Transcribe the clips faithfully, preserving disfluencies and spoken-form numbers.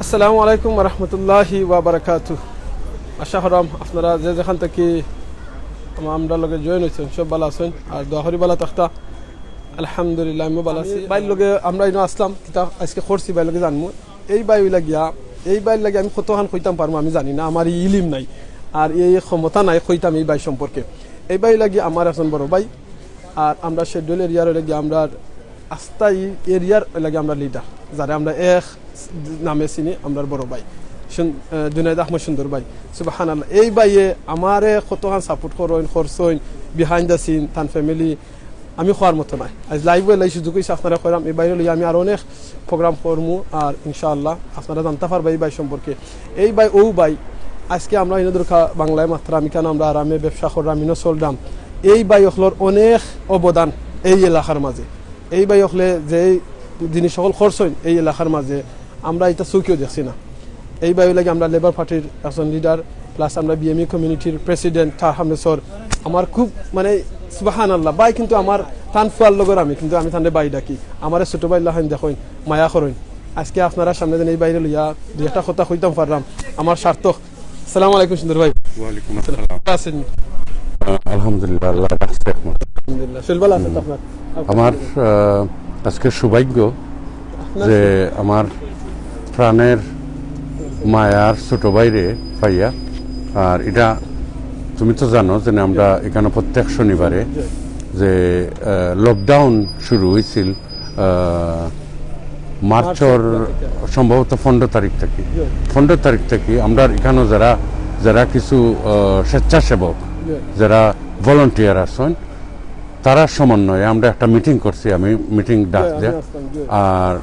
আসসালামু আলাইকুম ওয়া রাহমাতুল্লাহি ওয়া বারাকাতুহু। আশা করাম আপনারা যে যেখান থাকি আমা-, আমরার লগে জয়েন অইছইন, সব ভালা আছইন, আর দোয়া করি ভালা থাকতা। আলহামদুলিল্লাহ, আমিও ভালা আছি। ভাইর লগে আমরা ইনো আসলাম, কিতা আইজকে করছি ভাইর লগে জানমু। এই ভাই অইলা গিয়া, এই ভাইর লাগি আমি কতখান কইতাম পারমু আমি জানি না, আমার ই ইলিম নাই, আর এই ক্ষমতা নাই কইতাম এই ভাই সম্পর্কে। এই ভাই অইলা গিয়া আমার একজন বড় ভাই, আর আমরা শিডিউল এরিয়ার অইলা গিয়া আমরার আস্তা ই এরিয়ার অইলা গিয়া আমরা লিডার, যারে আমরা এক নামে চিনি, আমরার বড় ভাই সুন-, আহ, জুনাইদ আহমদ সুন্দর ভাই। সুবহানাল্লাহ, এই ভাইয়ে আমারে কতখান সাপোর্ট করইন, করছইন, behind the scene, তান ফ্যামিলি, আমি কওয়ার মতো নায়। আইজ লাইভো এলাই সুযোগ অইছে, আপনারারে কইরাম, এই ভাইরে লইয়া আমি আরো অনেক প্রোগ্রাম করমু, আর ইনশাআল্লাহ আপনারা জানতা পারবা এই ভাই সম্পর্কে। এই ভাই, অউ ভাই, আইজকে আমরা ইনো দরকার বাংলায় মাতরাম, ইখান আমরা আরামে ব্যবসা কররাম, ইনো চলরাম। এই ভাই অকলর অনেক অবদান এই এলাকার মাঝে। এই ভাই অকলে যে জিনিস অকল করছইন এই এলাকার মাঝে, আমরা ইতা চউখেও দেখছি না। এই ভাই অইলা গিয়া আমরা লেবার পার্টির একজন লিডার, প্লাস আমরা বিএমই কমিউনিটির প্রেসিডেন্ট তার সামনে সর। আমার খুব মানে সুবহানাল্লাহ ভাই, কিন্তু আমার তান ফুয়ার লগর আমি, কিন্তু আমি তানরে ভাই ডাকি। আমারে ছোট ভাইর লাখান দেখইন, মায়া করইন। আইজকে আপনারার সামনে যেন এই ভাইরে লইয়া দুই একটা কথা কইতাম পাররাম, আমার সার্থক। আসসালামু আলাইকুম সুন্দর ভাই। ওয়ালাইকুম আসসালাম। ভালা আছইন? আহ, আলহামদুলিল্লাহ, আল্লাহ রাখছে একমাত্র। আলহামদুলিল্লাহ। শরীর ভালা আছে তো আপনার? আমার, আহ, আইজকে সৌভাগ্য আপনার যে আমার প্রাণের মায়ার ছোট ভাইরে পাইয়া। আর ইটা তুমি তো জানো যে আমরা ইখানো প্রত্যেক শনিবারে যে, আহ, লকডাউন শুরু অইছিল, আহ, মার্চর মার্চর সম্ভবত পনেরো তারিখ থাকি। জি। পনেরো তারিখ থাকি আমরার ইখানো যারা, যারা কিছু, আহ, স্বেচ্ছাসেবক, জি। যারা ভলান্টিয়ার আছইন, তারার সমন্বয়ে আমরা একটা মিটিং করছি, আমি মিটিং ডাক জি, আমি দিয়া। আসলাম, জি। আর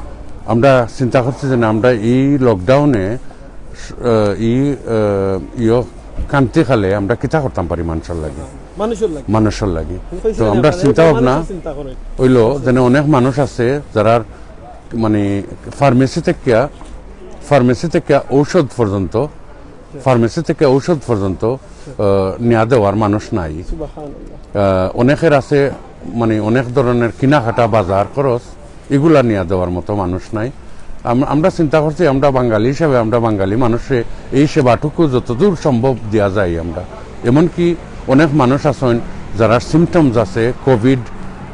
আমরা চিন্তা করছি যে না, আমরা এই লকডাউনে, আহ, ই, আহ, ইয়ো, ক্রান্তিকালে আমরা কিতা করতাম পারি মানুষর লাগি? মানুষর লাগি। মানুষর লাগি। আমি কইছি তো না, আমরা মানে চিন্তা ভাবনা মানুষের চিন্তা করে। অইলো যেন অনেক মানুষ আছে যারার মানে ফার্মেসি থাকিয়া, ফার্মেসি থাকিয়া ঔষধ পর্যন্ত, ফার্মেসি থাকিয়া ঔষধ পর্যন্ত, আহ, নিয়া দেওয়ার মানুষ নাই। সুবহানাল্লাহ। আহ, অনেকের আছে মানে অনেক ধরনের কিনাকাটা, বাজার খরচ, ইগুলা নিয়া দেওয়ার মতো মানুষ নাই। আম-, আমরা চিন্তা করছি, আমরা বাঙালি হিসাবে আমরা বাঙালি মানুষরে এই সেবাটুকু যতদূর সম্ভব দিয়া যাই আমরা। এমনকি অনেক মানুষ আছইন যারা সিমটমস আছে, কোভিড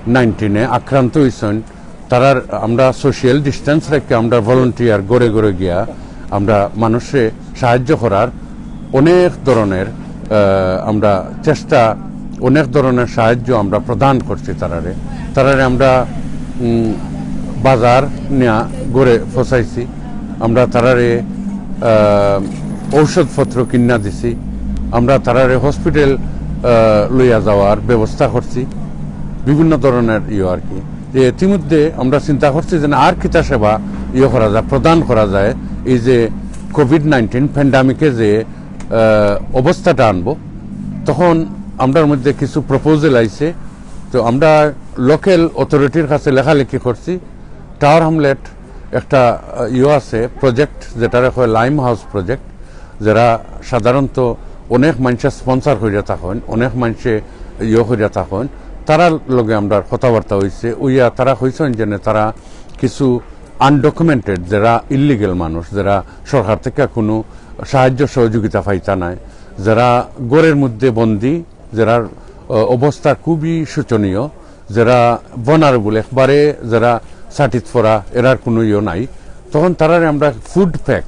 নাইনটিনে আক্রান্ত অইছইন, তারার আমরা সোশ্যাল ডিস্টেন্স রাখিয়া আমরা ভলান্টিয়ার ঘরে ঘরে গিয়া আমরা মানুষরে সাহায্য করার অনেক ধরনের, আহ, আমরা চেষ্টা, অনেক ধরনের সাহায্য আমরা প্রদান করছি তারারে। তারারে আমরা, উম, বাজার নিয়া ঘরে পৌঁছাইছি, আমরা তারারে, আহ, ঔষধপত্র কিনা দিছি, আমরা তারারে হসপিটাল, আহ, লইয়া যাওয়ার ব্যবস্থা করছি, বিভিন্ন ধরনের ইয়ে আর কি। যে ইতিমধ্যে আমরা চিন্তা করছি যে না, আর কিতা সেবা ইয়ে করা যায়, প্রদান করা যায়, এই যে কোভিড নাইনটিন প্যান্ডামিকে যে, আহ, অবস্থাটা আনবো, তখন আমরার মধ্যে কিছু প্রপোজাল আইছে। তো আমরা লোকাল অথরিটির কাছে লেখালেখি করছি। টাওয়ার হ্যামলেট একটা, আহ, ইয়ে আছে, প্রজেক্ট, যেটারে কয় লাইম হাউস প্রজেক্ট, যারা সাধারণত অনেক মানষে স্পন্সর করিয়া থাকইন, অনেক মানষে ইয়ে করিয়া থাকইন, তারার লগে আমরার কথাবার্তা অইছে। অইয়া তারা কইছইন যে নে তারা কিছু আনডকুমেন্টেড, যারা ইলিগাল মানুষ, যারা সরকার থাকিয়া কুনু সাহায্য সহযোগিতা পাইতা নায়, যারা ঘরের মধ্যে বন্দী, যারার, আহ, অবস্থা খুবই শোচনীয়, যারা ভালনারেবল, একবারে যারা ছাতিত পড়া, এরার কুনু ইয়ে নাই, তখন তারারে আমরা ফুড প্যাক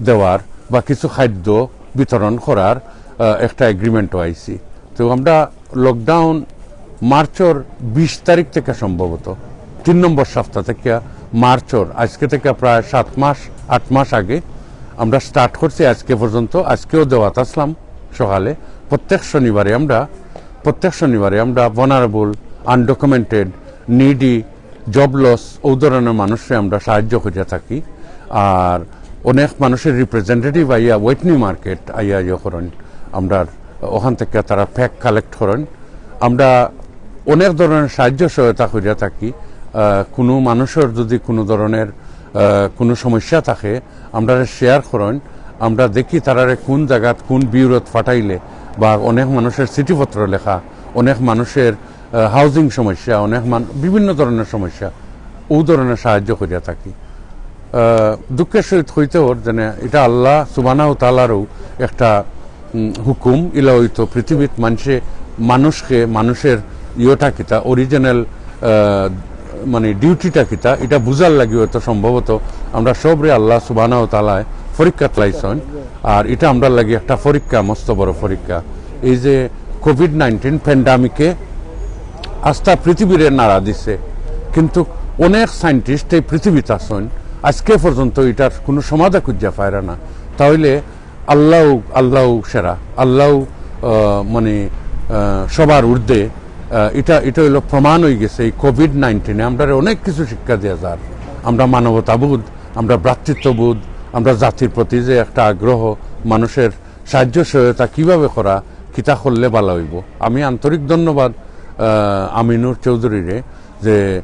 দেওয়ার বা কিছু খাদ্য বিতরণ করার, আহ, একটা এগ্রিমেন্টও আইছি। তো আমরা লকডাউন মার্চর বিশ তারিখ থাকিয়া সম্ভবত তিন নম্বর সপ্তাহ থাকিয়া মার্চর, আইজকে থাকিয়া প্রায় সাত মাস, আট মাস আগে আমরা স্টার্ট করছি আইজকে পর্যন্ত। আইজকেও দেওয়াত আছলাম সকালে, প্রত্যেক শনিবারে আমরা, প্রত্যেক শনিবারে আমরা vulnerable, undocumented, needy, job loss, অউ ধরনের মানুষরে আমরা সাহায্য করিয়া থাকি। আর অনেক মানুষের রিপ্রেজেন্টেটিভ আইয়া ওয়েটনি মার্কেট আইয়া ইয়ে করইন, আমরা ওখান থাকিয়া তারা প্যাক কালেক্ট করইন। আমরা অনেক ধরনের সাহায্য সহায়তা করিয়া থাকি। আহ, কুনু মানুষর যদি কুনু ধরনের, আহ, কুনু সমস্যা থাকে, আমরারে শেয়ার করইন। আমরা দেখি তারারে কুন জাগাত কুন ব্যুরোত পাঠাইলে বা অনেক মানুষের চিঠিপত্র লেখা, অনেক মানুষের, আহ, হাউজিং সমস্যা, অনেক মান-, বিভিন্ন ধরনের সমস্যা, অউ ধরনের সাহায্য করিয়া থাকি। আহ, দুঃখের সহিত কইতে অর যেন ইটা আল্লাহ সুবহানাহু তাআলারও একটা, উম, হুকুম। ইলা অইতো পৃথিবীত মানষে, মানুষকে, মানুষের ইয়েটা কিতা, অরিজিনাল, আহ, মানে ডিউটিটা কিতা, ইটা বুঝার লাগি অইতো সম্ভবত আমরা সবরে আল্লাহ সুবহানাহু তাআলায় পরীক্ষাত লাইছইন। আর ইটা আমরার লাগি একটা পরীক্ষা, মস্ত বড় পরীক্ষা। এই যে কোভিড নাইনটিন প্যান্ডামিকে আস্তা পৃথিবীরে নাড়া দিছে, কিন্তু অনেক সায়েন্টিস্ট এই পৃথিবীত আছইন, আজকে পর্যন্ত ইটার কোনো সমাধা খুঁজা পায়রা না। তাহলে আল্লাহ, আল্লাহ সেরা, আল্লাহ, আহ, মানে, আহ, সবার ঊর্ধ্বে। আহ, ইটা, ইটা অইলো প্রমাণ অই গেছে এই কোভিড নাইনটিনে আমরারে অনেক কিছু শিক্ষা দিয়া যার। আমরা মানবতাবোধ, আমরা ভ্রাতৃত্ববোধ, আমরা জাতির প্রতি যে একটা আগ্রহ, মানুষের সাহায্য সহায়তা কিভাবে করা, কিতা করলে ভালা অইবো। আমি আন্তরিক ধন্যবাদ, আহ, আমিনুর চৌধুরীরে, যে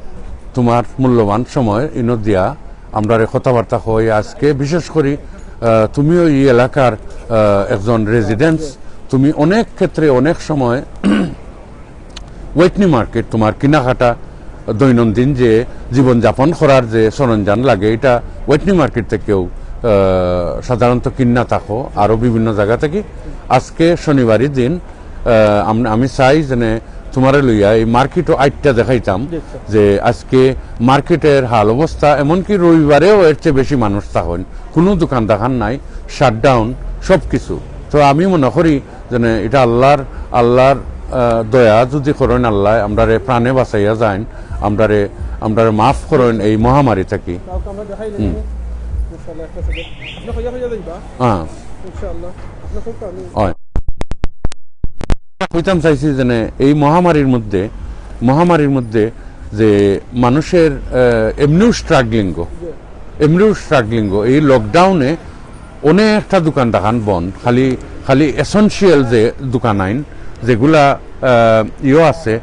তোমার মূল্যবান সময় ইনো দিয়া আমরারে কথাবার্তা কই আজকে। বিশেষ করি, আহ, তুমিও এই এলাকার, আহ, একজন রেসিডেন্টস, তুমি অনেক ক্ষেত্রে অনেক সময় ওয়েটনি মার্কেট, তোমার কেনাকাটা, দৈনন্দিন যে জীবনযাপন করার যে সরঞ্জাম লাগে, ইটা ওয়েটনি মার্কেট থাকিও, আহ, সাধারণত কিনা থাকো, আরও বিভিন্ন জায়গা থাকি। আজকে শনিবারই দিন, আহ, আম-, আমি চাই যেন তোমারে লইয়া এই মার্কেটও আইটটা দেখাইতাম, জি, স্যার। যে আজকে মার্কেটের হাল অবস্থা, এমনকি রবিবারেও এর চেয়ে বেশি মানুষ থাকইন, কোনো দোকান দেখান নাই, শাটডাউন সব কিছু। তো আমি মনে করি যেন ইটা আল্লাহর, আল্লাহর, আহ, দয়া যদি করইন আল্লাহ, আমরারে প্রাণে বাঁচাইয়া যাইন, আমরারে, আমরারে মাফ করইন এই মহামারী থাকি। কাউকে আমরা দেখাই হুম। লেগে। ইনশাআল্লাহ, একটা সেকেন্ড। আপনি কইয়া কইয়া যাইবা? হ্যাঁ। ইনশাআল্লাহ। আপনি কইতে আমি হয়। কইতাম চাইছি যেন এই মহামারীর মধ্যে, মহামারীর মধ্যে যে মানুষের, আহ, এমনিও স্ট্রাগলিং গো, এমনিও স্ট্রাগলিং গো, এই লকডাউনে অনেকটা দোকান দাখান বন্ধ, খালি, খালি এসেনশিয়াল যে দোকান আইন, যেগুলা, আহ, ইয়ো আছে,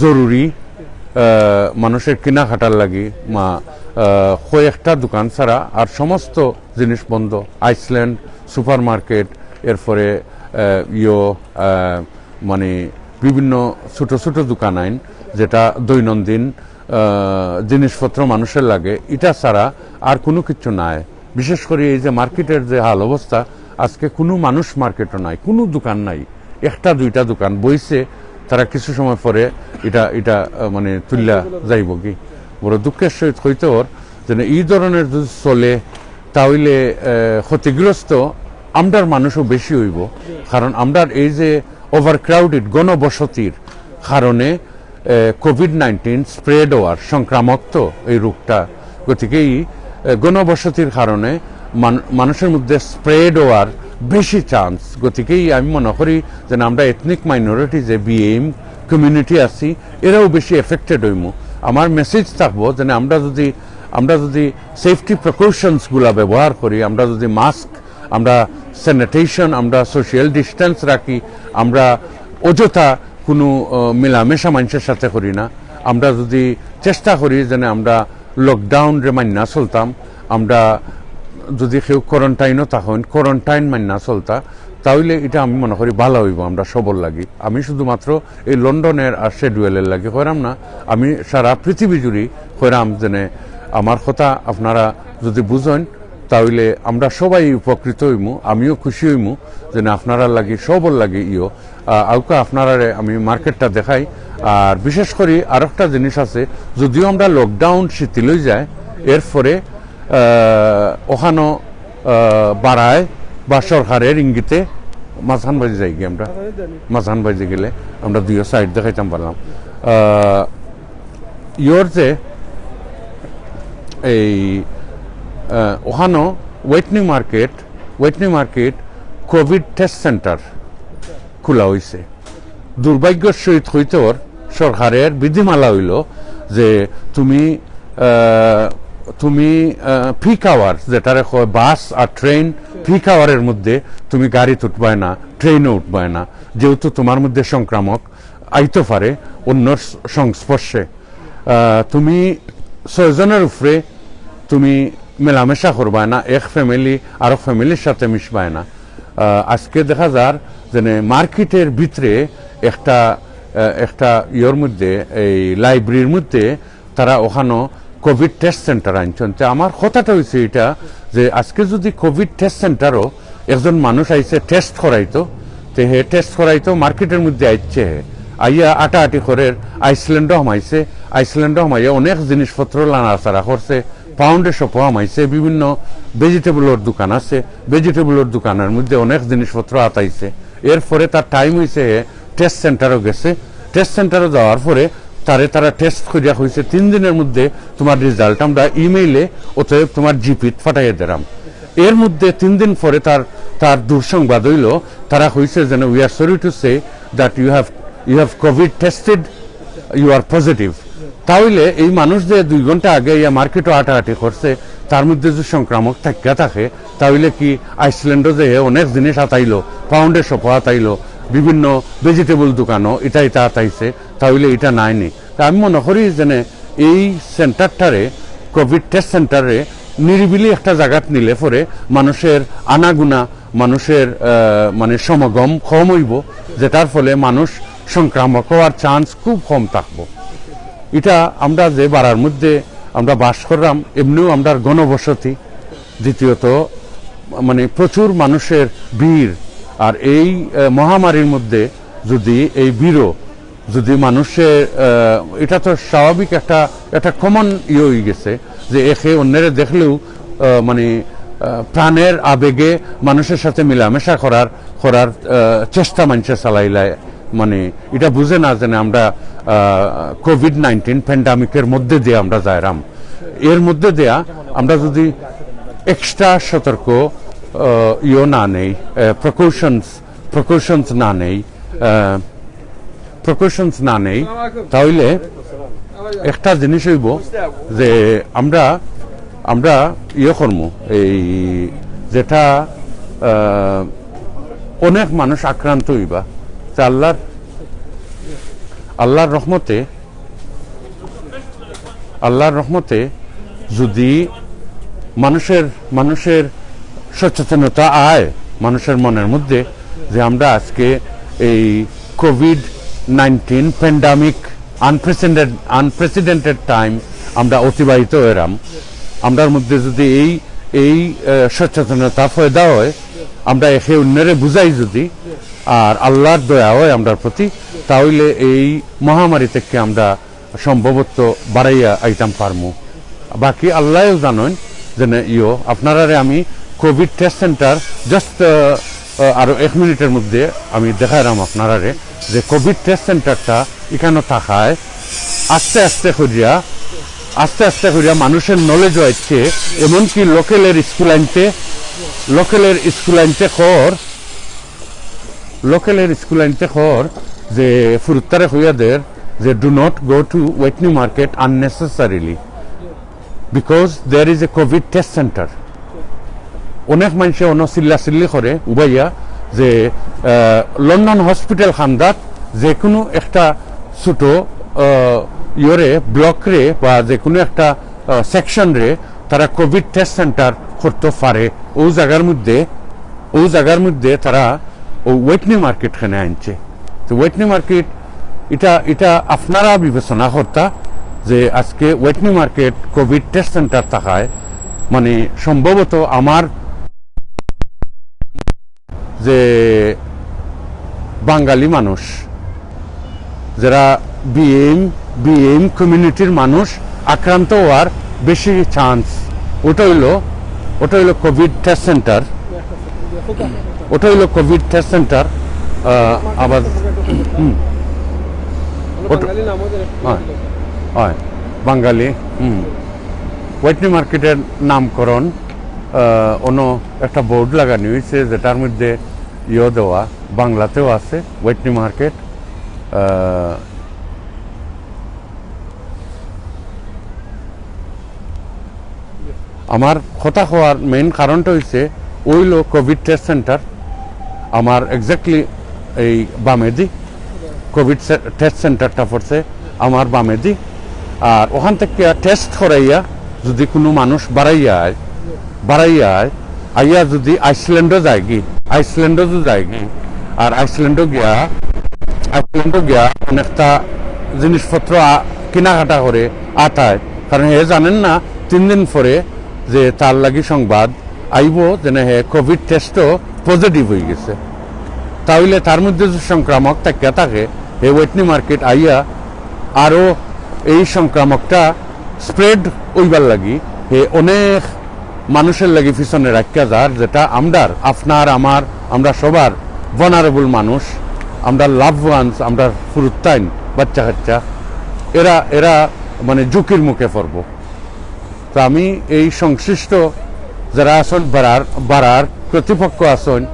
জরুরি, আহ, মানুষের কেনাকাটার লাগি, মা, আহ, কয়েকটা দোকান ছাড়া আর সমস্ত জিনিস বন্ধ। আইসল্যান্ড, সুপার মার্কেট, এরপরে, আহ, ইয়ো, আহ, মানে বিভিন্ন ছোট ছোট দোকান আইন, যেটা দৈনন্দিন, আহ, জিনিসপত্র মানুষের লাগে, ইটা ছাড়া আর কোনো কিছু নাই। বিশেষ করি এই যে মার্কেটের যে হাল অবস্থা, আজকে কোনো মানুষ মার্কেটও নাই, কোনো দোকান নাই, একটা দুইটা দোকান বইছে, তারা কিছু সময় পরে এটা, এটা, আহ, মানে তুল্লা যাইব কি। বড় দুঃখের সহিত কইতে অর যে এই ধরনের যদি চলে, তাহলে, আহ, ক্ষতিগ্রস্ত আমরার মানুষও বেশি হইব, কারণ আমরার এই যে ওভারক্রাউডেড গণবসতির কারণে, আহ, কোভিড নাইনটিন স্প্রেড হওয়ার, সংক্রামক তো এই রোগটা, গতিকে এই, আহ, গণবসতির কারণে মান-, মানুষের মধ্যে স্প্রেড হওয়ার বেশি চান্স। গতিকেই আমি মনে করি যে আমরা এথনিক মাইনরিটি যে বিএম কমিউনিটি আছি, এরাও বেশি এফেক্টেড হইমু। আমার মেসেজ থাকবো যে আমরা যদি, আমরা যদি সেফটি প্রিকশনসগুলা ব্যবহার করি, আমরা যদি মাস্ক, আমরা স্যানিটেশন, আমরা সোশ্যাল ডিস্টেন্স রাখি, আমরা অযথা কোনো, আহ, মেলামেশা মানুষের সাথে করি না, আমরা যদি চেষ্টা করি যেন আমরা লকডাউনরে মান্না চলতাম, আমরা যদি কেউ কোয়ারেন্টাইনও থাকইন, কোয়ারেন্টাইন মান্না চলতা, তাহলে এটা আমি মনে করি ভালো হইব আমরা সবর লাগি। আমি শুধুমাত্র এই লন্ডনের আর শেডওয়েলের লাগি কইরাম না, আমি সারা পৃথিবী জুড়ি কইরাম যেন আমার কথা আপনারা যদি বুঝইন, তাহলে আমরা সবাই উপকৃত হইমু, আমিও খুশি হইমু যেন আপনারার লাগি, সবর লাগি ইয়ো। আহ, আউকা আপনারারে আমি মার্কেটটা দেখাই। আর বিশেষ করি আরেকটা জিনিস আছে, যদিও আমরা লকডাউন শিথিল হয়ে যায়, এরপরে, আহ, ওখানো, আহ, বাড়ায় বা সরকারের ইঙ্গিতে মাঝখান বাজে যাই গিয়ে আমরা, মাঝখান বাজে গেলে আমরা দুইও সাইড দেখাইতাম পারলাম। আহ, ইয়োর যে এই, আহ, ওখানো ওয়েটনি মার্কেট, ওয়েটনি মার্কেট কোভিড টেস্ট সেন্টার খোলা হইছে। দুর্ভাগ্যর সহিত কইতে অর সরকারের বিধিমালা হইল যে তুমি, আহ, তুমি, আহ, পিক আওয়ার, যেটারে কয় বাস আর ট্রেন, পিক আওয়ারের মধ্যে তুমি গাড়িত উঠবায় না, ট্রেনও উঠবায় না, যেহেতু তোমার মধ্যে সংক্রামক আইতে পারে অন্যর স-, সংস্পর্শে। আহ, তুমি ছয়জনের উপরে তুমি মেলামেশা করবায় না, এক ফ্যামিলি আরো ফ্যামিলির সাথে মিশবায় না। আহ, আজকে দেখা যার যেন মার্কেটের ভিতরে একটা, আহ, একটা ইয়ের মধ্যে, এই লাইব্রেরির মধ্যে তারা ওখানো কোভিড টেস্ট সেন্টার আনছইন। তে আমার কথাটা অইছে ইটা যে আজকে যুদি কোভিড টেস্ট সেন্টারও একজন মানুষ আইছে টেস্ট করাইতো, তে হে টেস্ট করাইতো মার্কেটর মধ্যে আইছে হে, আইয়া আটাআটি করের, আইসল্যান্ডও হামাইছে, আইসল্যান্ডও হামাইয়া অনেক জিনিসপত্র লানাচারা করছে, পাউন্ডে শপও হামাইছে, বিভিন্ন ভেজিটেবলর দোকান আছে, ভেজিটেবলর দোকানর মধ্যে অনেক জিনিসপত্র আতাইছে। এরপরে তার টাইম অইছে হে টেস্ট সেন্টারও গেছে, টেস্ট সেন্টারও যাওয়ার পরে তারে তারা টেস্ট করিয়া কইছে, "তিন দিনর মধ্যে তোমার রেজাল্ট আমরা ইমেইলে অথবা তোমার জিপিত পাঠাইয়া দিরাম।" এর মধ্যে তিন দিন পরে তার, তার দুঃসংবাদ অইলো, তারা কইছে যেন, "We are sorry to say that you have, you have COVID tested, you are positive।" তা অইলে এই মানুষ যে দুই ঘন্টা আগে ইয়া মার্কেটও আটাআটি করছে, তার মধ্যে যদি সংক্রামক থাকিয়া থাকে, তা অইলে কি আইসল্যান্ডও যে হে অনেক জিনিস আতাইলো, পাউন্ডে শপও আতাইলো, বিভিন্ন ভেজিটেবল দোকানও ইটা ইটা আতাইছে, তা অইলে ইটা নায়নি? তা আমি মনে করি যেন এই সেন্টারটারে, কোভিড টেস্ট সেন্টাররে নিরিবিলি একটা জাগাত নিলে পরে মানুষের আনাগুনা, মানুষের, আহ, মানে সমাগম কম অইবো, যেটার ফলে মানুষ সংক্রামক হওয়ার চান্স খুব কম থাকবো। ইটা আমরা যে বারার মধ্যে আমরা বাস কররাম, এমনেও আমরার ঘনবসতি, দ্বিতীয়ত মানে প্রচুর মানুষের ভিড়, আর এই, আহ, মহামারীর মধ্যে যদি এই ভিড়ও যদি মানুষে, আহ, ইটা তো স্বাভাবিক একটা, একটা কমন ইয়ে অইগেছে যে একে অন্যরে দেখলেও, আহ, মানে, আহ, প্রাণের আবেগে মানুষের সাথে মিলামেশা করার, করার, আহ, চেষ্টা মানষে চালাইলায়। মানে, ইটা বুঝে না যেন আমরা, আহ, কোভিড নাইনটিন প্যান্ডামিকের মধ্যে দিয়া আমরা যাইরাম। এর মধ্যে দিয়া আমরা যদি এক্সট্রা সতর্ক, আহ, ইয়ে না নেই, আহ, প্রিকশনস, প্রিকশনস না নেই, আহ, প্রিকশনস না নেই, তা অইলে একটা জিনিস অইবো যে আমরা, আমরা ইয়ে করমু, এই যেটা, আহ, অনেক মানুষ আক্রান্ত অইবা, তে আল্লাহর, আল্লাহর রহমতে, আল্লাহর রহমতে যদি মানুষের, মানুষের সচেতনতা আয় মানুষের মনের মধ্যে যে আমরা আজকে এই Covid nineteen pandemic unprecedented, unprecedented time আমরা অতিবাহিত অইরাম, আমরার মধ্যে যদি এই, এই, আহ, সচেতনতা পয়দা হয়, আমরা একে অন্যরে বুঝাই যদি, আর আল্লাহর দয়া হয় আমরার প্রতি, তা অইলে এই মহামারী থেকে আমরা সম্ভবত বাড়াইয়া আইতাম পারমু। বাকি আল্লায়ও জানইন যে না, ইয়ো, আপনারারে আমি কোভিড টেস্ট সেন্টার just, আহ, আহ, আরো এক মিনিটের মধ্যে আমি দেখাইরাম আপনারারে যে কোভিড টেস্ট সেন্টারটা ইখানো থাকায় আস্তে আস্তে করিয়া, আস্তে আস্তে করিয়া মানুষের নলেজ অইছে, এমনকি লোকালের স্কুল আনতে, লোকালের স্কুল আনতে কর লোকালের স্কুল আনতে কর যে ফুরুত্তারে কইয়া দের যে do not go to Whytney market unnecessarily because there is a COVID test center। অনেক মানষে অনো চিল্লাচিল্লি করে উবাইয়া যে, আহ, লন্ডন হসপিটাল কান্দাত যে কোনো একটা ছোট, আহ, ইয়রে, ব্লকরে বা যে কোনো একটা, আহ, সেকশনরে তারা কোভিড টেস্ট সেন্টার করতো পারে। ও জাগার মধ্যে, ও জাগার মধ্যে তারা ও ওয়েটনি মার্কেট কেনে আনছে। তো ওয়েটনি মার্কেট ইটা, ইটা আপনারা বিবেচনা করতা যে আজকে ওয়েটনি মার্কেট কোভিড টেস্ট সেন্টার থাকায়, মানে, সম্ভবত আমার যে বাঙালি মানুষ, যারা বিএম, বিএম কমিউনিটির মানুষ আক্রান্ত হওয়ার বেশি চান্স, ওটা হইলো, ওটা হইলো কোভিড টেস্ট সেন্টার, ওটা হইলো কোভিড টেস্ট সেন্টার। আহ, আবার, হুম। ওটা, হয়, হয়, বাঙালি, হুম। ওয়েটনি মার্কেটের নামকরণ, আহ, অন্য একটা বোর্ড লাগানো হয়েছে, যেটার মধ্যে ইয়ে দেওয়া, বাংলাতেও আছে, ওয়েটনি মার্কেট। আহ, আমার কথা কওয়ার মেইন কারণটা হইছে, ওইলো কোভিড টেস্ট সেন্টার, আমার এক্স্যাক্টলি এই বামেদি, কোভিড সে-, টেস্ট সেন্টারটা পড়ছে আমার বামেদি। আর ওখান থেকে টেস্ট করাইয়া যদি কোনো মানুষ বাড়াইয়া আয়, বাড়াইয়া আয়, আইয়া যদি আইসল্যান্ডও যায়গি, আইসল্যান্ডও যদি যায়গি, আর আইসল্যান্ডও গিয়া, আইসল্যান্ডও গিয়া অনেকটা জিনিসপত্র আ-, কেনাকাটা করে আতায়, কারণ হে জানেন না তিন দিন পরে যে তার লাগি সংবাদ আইব যে না হে কোভিড টেস্টও পজিটিভ হয়ে গেছে। তাহলে তার মধ্যে যদি সংক্রামক থাকিয়া থাকে, হে ওয়েটনি মার্কেট আইয়া আরও এই সংক্রামকটা স্প্রেড হইবার লাগি হে অনেক মানুষের লাগি পিছনে রাখিয়া যার, যেটা আমরার, আপনার, আমার, আমরা সবার ভালনারেবল মানুষ, আমরা লাভ ওয়ান্স, আমরা ফুরুত্তাইন, বাচ্চা কাচ্চা, এরা এরা মানে ঝুঁকির মুখে পড়ব। তো আমি এই সংশ্লিষ্ট যারা আছেন, বারার বারার কর্তৃপক্ষ আছেন,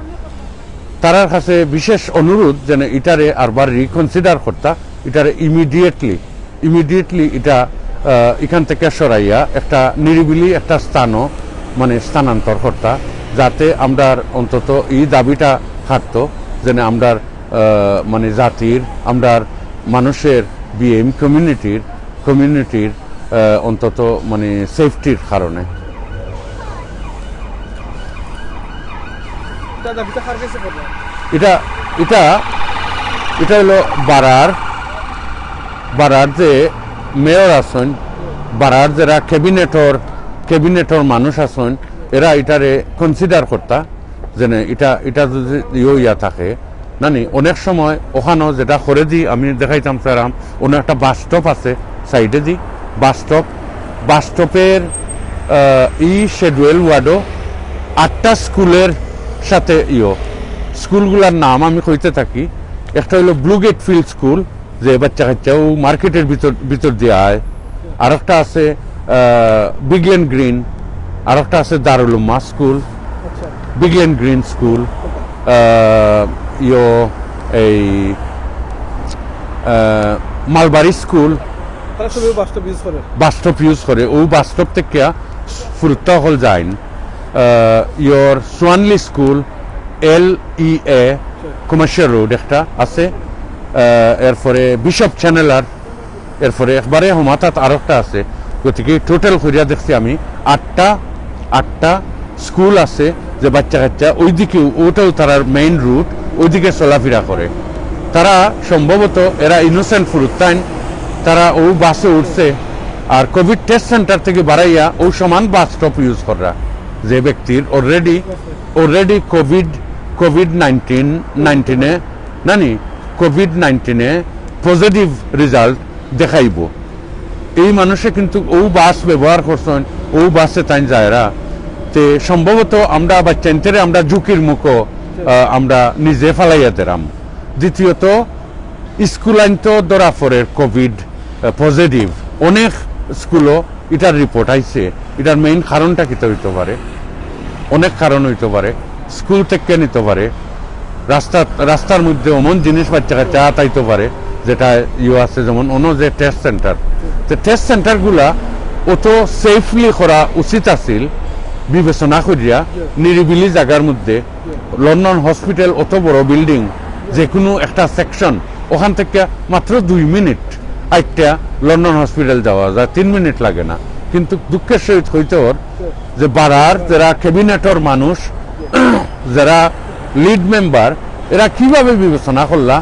তারার কাছে বিশেষ অনুরোধ যেন ইটারে আরবার রিকনসিডার করতা, ইটারে ইমিডিয়েটলি ইমিডিয়েটলি ইটা আহ, এখান থেকে সরাইয়া একটা নিরিবিলি একটা স্থানও মানে স্থানান্তর করতা, যাতে আমরার অন্তত এই দাবিটা থাকতো যেন আমরার আহ, মানে জাতির, আমরার মানুষের, বিএম কমিউনিটির কমিউনিটির আহ, অন্তত মানে সেফটির কারণে। এটা দাবিটা কার কাছে করবা? এটা এটা এটা হলো বারার বারার যে মেয়র আছেন, বারার যারা ক্যাবিনেটর ক্যাবিনেটর মানুষ আছেন, এরা এটারে কনসিডার করতা, যেন এটা এটা যদি ইয়ে হইয়া থাকে। নানি অনেক সময় ওখানো যেটা করে দি আমি দেখাইতাম চাইরাম, অন্য একটা বাস স্টপ আছে সাইডে দি, বাস স্টপ বাস স্টপের আহ, ই শেডুয়েল ওয়ার্ডও আটটা স্কুলের সাথে ইয়ো। স্কুলগুলার নাম আমি কইতে থাকি, একটা হইলো ব্লু গেট ফিল্ড স্কুল, যে বাচ্চা কাচ্চা ও মার্কেটের ভিতর ভিতর দিয়ে আয়, আর একটা আছে আহ, বিগলেন গ্রিন, আর একটা আছে দারুল উম্মা স্কুল, আচ্ছা। বিগলেন গ্রিন স্কুল, আহ, ইয়ো এই আহ, মালবারি স্কুল, তারা সবই বাস স্টপ ইউজ করে। বাস স্টপ ইউজ করে, ও বাস স্টপ থেকে ফুরুত্তা হল যাইন। আহ, ইয়োর সোয়ানলি স্কুল, এল ই এ, কমার্শিয়াল রোড একটা আছে, আহ, এরপরে বিশপ চ্যানেলার, এরপরে একবারে হমাতাত আরো একটা আছে। গতিকে টোটাল করিয়া দেখছি আমি আটটা আটটা স্কুল আছে যে বাচ্চা কাচ্চা ওইদিকেও, ওটাও তারার মেইন রুট, ওইদিকে চলাফেরা করে। তারা সম্ভবত এরা ইনোসেন্ট ফুরুত্তাইন, তারা ও বাসে উঠছে। আর কোভিড টেস্ট সেন্টার থেকে বাড়াইয়া ও সমান বাস স্টপ ইউজ কররা, যে ব্যক্তির already already Covid Covid nineteen নাইনটিনে নানি কোভিড নাইনটিনে পজিটিভ রেজাল্ট দেখাইব। এই মানুষে কিন্তু ও বাস ব্যবহার করছেন, ও বাসে তাই যায়রা। তে সম্ভবত আমরা বাচ্চাইন্তরে আমরা ঝুঁকির মুখো আহ, আমরা নিজে ফালাইয়া দেরাম। দ্বিতীয়ত, স্কুল আইন তো ধরা পড়ে কোভিড আহ, পজিটিভ, অনেক স্কুলও এটার রিপোর্ট আইছে। এটার মেইন কারণটা কিতা হইতে পারে? অনেক কারণ হইতে পারে। স্কুল থেকে নিতে পারে, রাস্তা রাস্তার মধ্যে এমন জিনিস বাচ্চা কাচ্চা আতাইতে পারে, যেটা ইয়ে আছে, যেমন অন্য যে টেস্ট সেন্টার, যে টেস্ট সেন্টারগুলা অত সেফলি করা উচিত আছিল, বিবেচনা করিয়া নিরিবিলি জায়গার মধ্যে লন্ডন হসপিটাল অত বড় বিল্ডিং, যে কোনো একটা সেকশন, ওখান থেকে মাত্র দুই মিনিট আইট্টা লন্ডন হসপিটাল যাওয়া যায়, তিন মিনিট লাগে না। কিন্তু দুঃখের সহিত হইতে হর যে বারার যারা ক্যাবিনেটর মানুষ, যারা লিড মেম্বার, এরা কিভাবে বিবেচনা করলা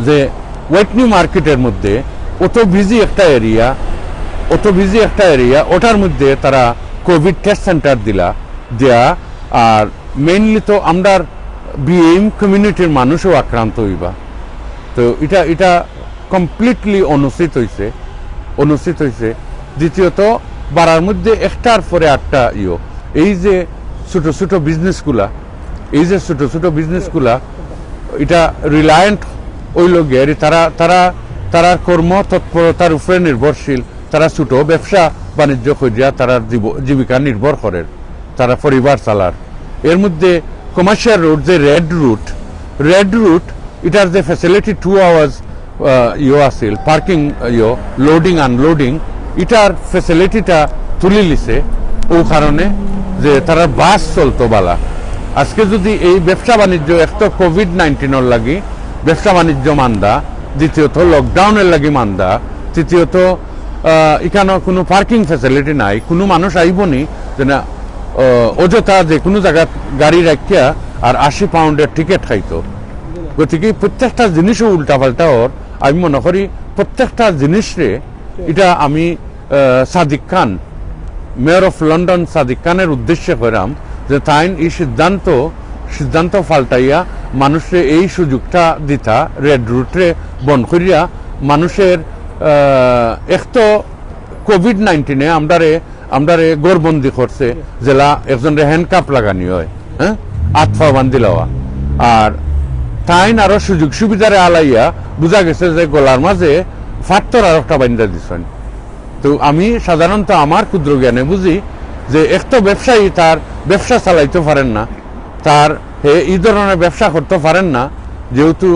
যে ওয়েটনি মার্কেটের মধ্যে অত বিজি একটা এরিয়া, অত বিজি একটা এরিয়া, ওটার মধ্যে তারা কোভিড টেস্ট সেন্টার দিলা, দেয়া, আর মেইনলি তো আমরার বিএম কমিউনিটির মানুষও আক্রান্ত হইবা। তো এটা এটা কমপ্লিটলি অনুচিত হইছে, অনুচিত হইছে। দ্বিতীয়ত, বারার মধ্যে একটার পরে একটা ইয়ো, এই যে ছোট ছোট বিজনেসগুলা, এই যে ছোট ছোট বিজনেসগুলা, এটা রিলায়েন্ট ওই লগে, তারা তারা তারার কর্ম তৎপরতার উপরে নির্ভরশীল। তারা ছোট ব্যবসা বাণিজ্য করিয়া তারার জীব- জীবিকা নির্ভর করে, তারা পরিবার চালার। এর মধ্যে কমার্শিয়াল রোড, যে রেড রুট, রেড রুট, এটার যে ফ্যাসিলিটি টু আওয়ার্স ইয়ো আছিল, পার্কিং ইয়ো, লোডিং আনলোডিং, এটার ফ্যাসিলিটিটা তুলি লিছে। ও কারণে যে তারা বাস চলতো বালা। আজকে যদি এই ব্যবসা বাণিজ্য, এক তো কোভিড নাইনটিনের লাগি ব্যবসা বাণিজ্য মান্দা, দ্বিতীয়ত লকডাউনের লাগি মান্দা, তৃতীয়ত আহ, এখানে কোনো পার্কিং ফ্যাসিলিটি নাই, কোনো মানুষ আইব নি যে না, আহ, অযথা যে কোনো জায়গাত গাড়ি রাখিয়া আর আশি পাউন্ডের টিকিট খাইতো। গতিকে প্রত্যেকটা জিনিসও উল্টাপাল্টা ওর। আমি মনে করি প্রত্যেকটা জিনিসরে এটা আমি আহ, সাদিক খান, মেয়র অফ লন্ডন সাদিক খানের উদ্দেশ্যে কইরাম যে তাইন ই সিদ্ধান্ত সিদ্ধান্ত পাল্টাইয়া মানুষরে এই সুযোগটা দিতা, রেড রুটরে বন্ধ করিয়া মানুষের, আহ, এক তো কোভিড নাইন্টিনে আমরারে আমরারে ঘরবন্দি করছে, যেলা একজনরে হ্যান্ডকাপ লাগানি হয়, হ্যাঁ, আত পাও বান্ধিলাওয়া। আর তাইন আরো সুযোগ সুবিধারে আলাইয়া বুঝা গেছে যে গলার মাঝে ফাত্তর আর একটা বান্ধা দিছইন। তো আমি সাধারণত আমার ক্ষুদ্র জ্ঞানে বুঝি যে এক তো ব্যবসায়ী তার ব্যবসা চালাইতে পারেন না, তার হে এই ধরনের ব্যবসা করতে পারেন না, যেহেতু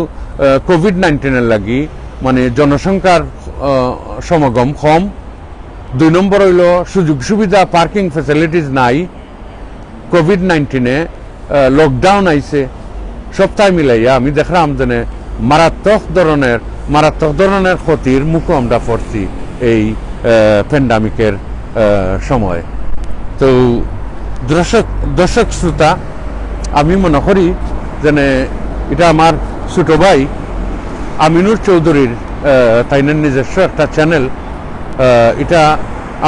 কোভিড নাইন্টিনের লাগি মানে জনসংখ্যার আহ, সমাগম কম। দুই নম্বর হইল সুযোগ সুবিধা, পার্কিং ফ্যাসিলিটিস নাই। কোভিড নাইন্টিনে লকডাউন আইছে, সবতায় মিলাইয়া আমি দেখলাম যে মারাত্মক ধরনের মারাত্মক ধরনের ক্ষতির মুখে আমরা পড়ছি এই প্যান্ডামিকের সময়। তো দর্শক দর্শক শ্রোতা, আমি মনে করি যে এটা আমার ছোট ভাই আমিনুর চৌধুরীর, আহ, তাইনের নিজস্ব একটা চ্যানেল। আহ, এটা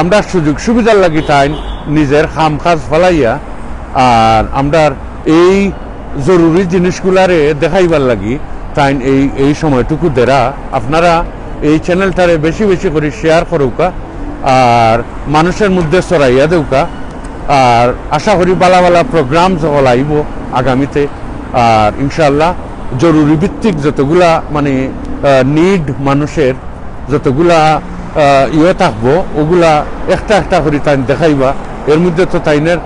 আমরা সুযোগ সুবিধার লাগি তাইন নিজের কাম কাজ ফালাইয়া আর আমরার এই জরুরি জিনিসগুলারে দেখাইবার লাগি তাইন এই এই সময়টুকু দেরা। আপনারা এই চ্যানেলটারে বেশি বেশি করি শেয়ার করুকা আর মানুষের মধ্যে ছড়াইয়া দেউকা। আর আশা করি বালা বালা প্রোগ্রাম সকল আইব আগামীতে। আর ইনশাআল্লাহ জরুরি ভিত্তিক যতগুলা মানে নিড মানুষের যতগুলা আহ, ইয়ে থাকবো, ওগুলা একটা একটা করি তাইন দেখাইবা। এর মধ্যে তো তাইনের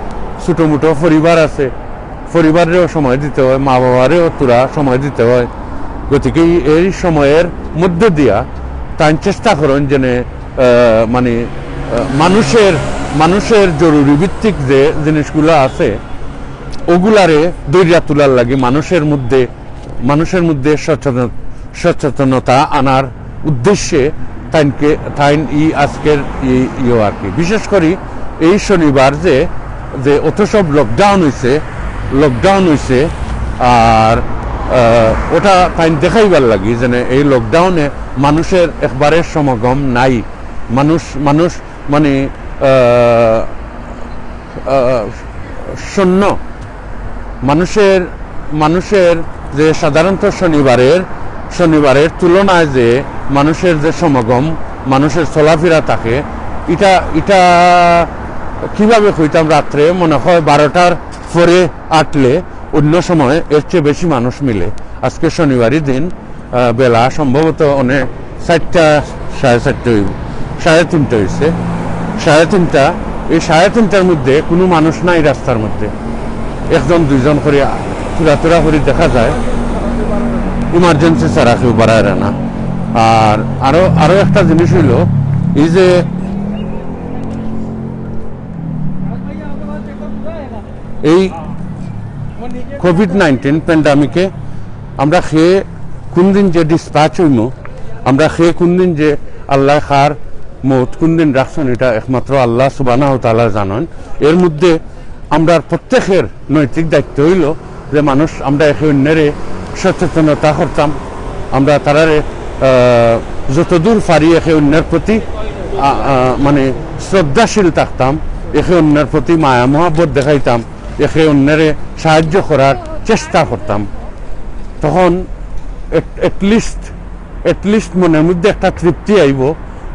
ছোটো মোটো পরিবার আছে, পরিবারেও সময় দিতে হয়, মা বাবারেও তোরা সময় দিতে হয়। গতিকে এই সময়ের মধ্যে দিয়া তাইন চেষ্টা করেন যেন আহ, মানে আহ, মানুষের মানুষের জরুরি ভিত্তিক যে জিনিসগুলো আছে ওগুলারে দরিয়া তোলার লাগি মানুষের মধ্যে মানুষের মধ্যে সচেতন সচেতনতা আনার উদ্দেশ্যে তাইনকে তাইন ই আজকের ই ইয়ে আর কি। বিশেষ করি এই শনিবার যে যে অত সব লকডাউন হইছে লকডাউন হইছে আর আহ, ওটা তাইন দেখাইবার লাগি যেন এই লকডাউনে মানুষের একবারে সমাগম নাই। মানুষ মানুষ মানে আহ, আহ, শূন্য। মানুষের মানুষের যে সাধারণত শনিবারের শনিবারের তুলনায় যে মানুষের যে সমাগম, মানুষের চলাফেরা থাকে, এটা এটা কিভাবে কইতাম, রাত্রে মনে হয় বারোটার পরে আটলে অন্য সময় এর চেয়ে বেশি মানুষ মিলে। আজকে শনিবারই দিন, আহ, বেলা সম্ভবত অনেক চারটা, সাড়ে চারটা হইব, সাড়ে তিনটা হইছে, সাড়ে তিনটা। এই সাড়ে তিনটার মধ্যে কোনো মানুষ নাই রাস্তার মধ্যে, একজন দুইজন করে থুড়া থুড়া করে দেখা যায়, ইমার্জেন্সি ছাড়া কেউ বাড়ায় না। আর আরো আরো একটা জিনিস হইল, এই যে এই কোভিড নাইন্টিন প্যান্ডামিকে আমরা কে কোন দিন যে ডিসপ্যাচ হইমু, আমরা কে কোন দিন যে আল্লাহ কার মউত কোন দিন রাখছইন, এটা একমাত্র আল্লাহ সুবহানাহু ওয়া তাআলা জানইন। এর মধ্যে আমরার প্রত্যেকের নৈতিক দায়িত্ব হইল যে মানুষ আমরা একে অন্যরে সচেতনতা করতাম, আমরা তারারে আহ, যতদূর পারি একে অন্যের প্রতি আ- আ- মানে শ্রদ্ধাশীল থাকতাম, একে অন্যের প্রতি মায়া মহব্বত দেখাইতাম, একে অন্যরে সাহায্য করার চেষ্টা করতাম। তখন অ্যাটলিস্ট অ্যাটলিস্ট মনের মধ্যে একটা তৃপ্তি আইব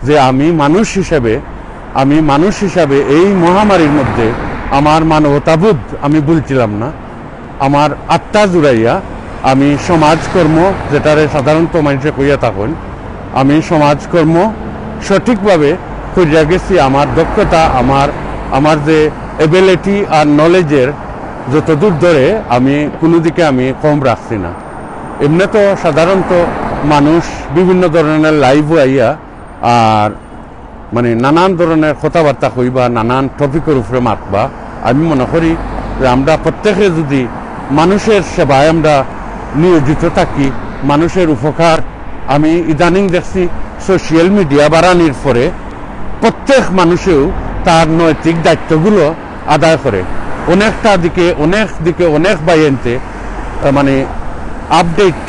যে আমি মানুষ হিসাবে আমি মানুষ হিসাবে এই মহামারীর মধ্যে আমার মানবতাবোধ আমি ভুলছিলাম না। আমার আত্মা জুড়াইয়া আমি সমাজকর্ম, যেটারে সাধারণত মানুষে কইয়া থাকইন, আমি সমাজকর্ম সঠিকভাবে করিয়া গেছি। আমার দক্ষতা, আমার আমার যে এবিলিটি আর নলেজের যতদূর ধরে আমি কোনো দিকে আমি কম রাখছি না। এমনি তো সাধারণত মানুষ বিভিন্ন ধরনের লাইভও আইয়া আর মানে নানান ধরনের কথাবার্তা কইবা, নানান টপিকের উপরে মাতবা। আমি মনে করি যে আমরা প্রত্যেকে যদি মানুষের সেবায় আমরা নিয়োজিত থাকি, মানুষের উপকার, আমি ইদানিং দেখছি সোশ্যাল মিডিয়া বাড়ানির পরে প্রত্যেক মানুষেও তার নৈতিক দায়িত্বগুলো আদায় করে। অনেকটা দিকে অনেক দিকে অনেক ভাইয়াইন্তে আহ, মানে আপডেট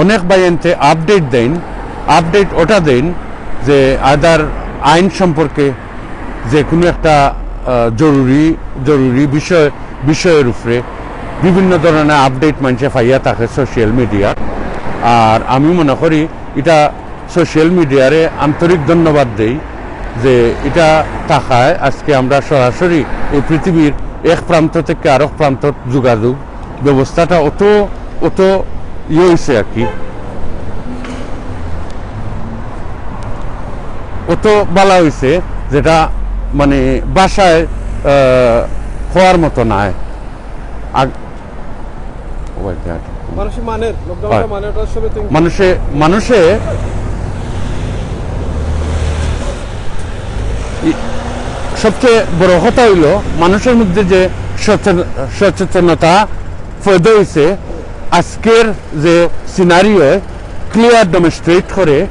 অনেক ভাইয়াইন্তে আপডেট দেইন। আপডেট ওটা দেইন যে আদার আইন সম্পর্কে যে কোনো একটা, আহ, জরুরি, জরুরি বিষয়, বিষয়ের উপরে বিভিন্ন ধরনের আপডেট মানষে পাইয়া থাকে সোশ্যাল মিডিয়ার। আর আমি মনে করি এটা সোশ্যাল মিডিয়ারে আন্তরিক ধন্যবাদ দেই যে এটা থাকায় আজকে আমরা সরাসরি এই পৃথিবীর এক প্রান্ত থেকে আরেক প্রান্ত যোগাযোগ ব্যবস্থাটা অত, অত ইয়ে হইছে আর কি, অত বালা হইছে, যেটা মানে ভাষায়, আহ, হওয়ার মতো নায়। আগ-, ও ভাই, দেখ। মানুষে মানের, লকডাউনটা হয়। মানে ওটা সবে তো মানুষে, মানুষে ই-, সবচেয়ে বড় কথা হইল মানুষের মধ্যে যে সচেতন-, সচেতনতা পয়দা হইছে, আজকের যে সিনারিও ক্লিয়ার ডেমনস্ট্রেট করে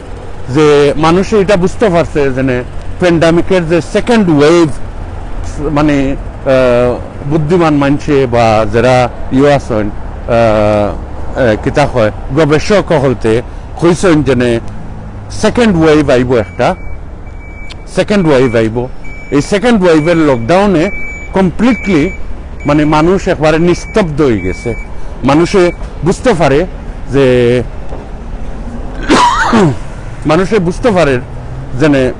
যে মানুষে এটা বুঝতে পারছে যে প্যান্ডেমিকের যে সেকেন্ড ওয়েভ, মানে, আহ, বুদ্ধিমান মানষে বা যারা ইয়ে আছেন, আহ, আহ, কিতা কয়, গবেষক হকলতে কইছেন যে সেকেন্ড ওয়েভ আইব একটা, সেকেন্ড ওয়েভ আইব। এই সেকেন্ড ওয়েভের লকডাউনে কমপ্লিটলি মানে মানুষ একবারে নিস্তব্ধ হয়ে গেছে। মানুষে বুঝতে পারে যে মানুষে বুঝতে পারে যে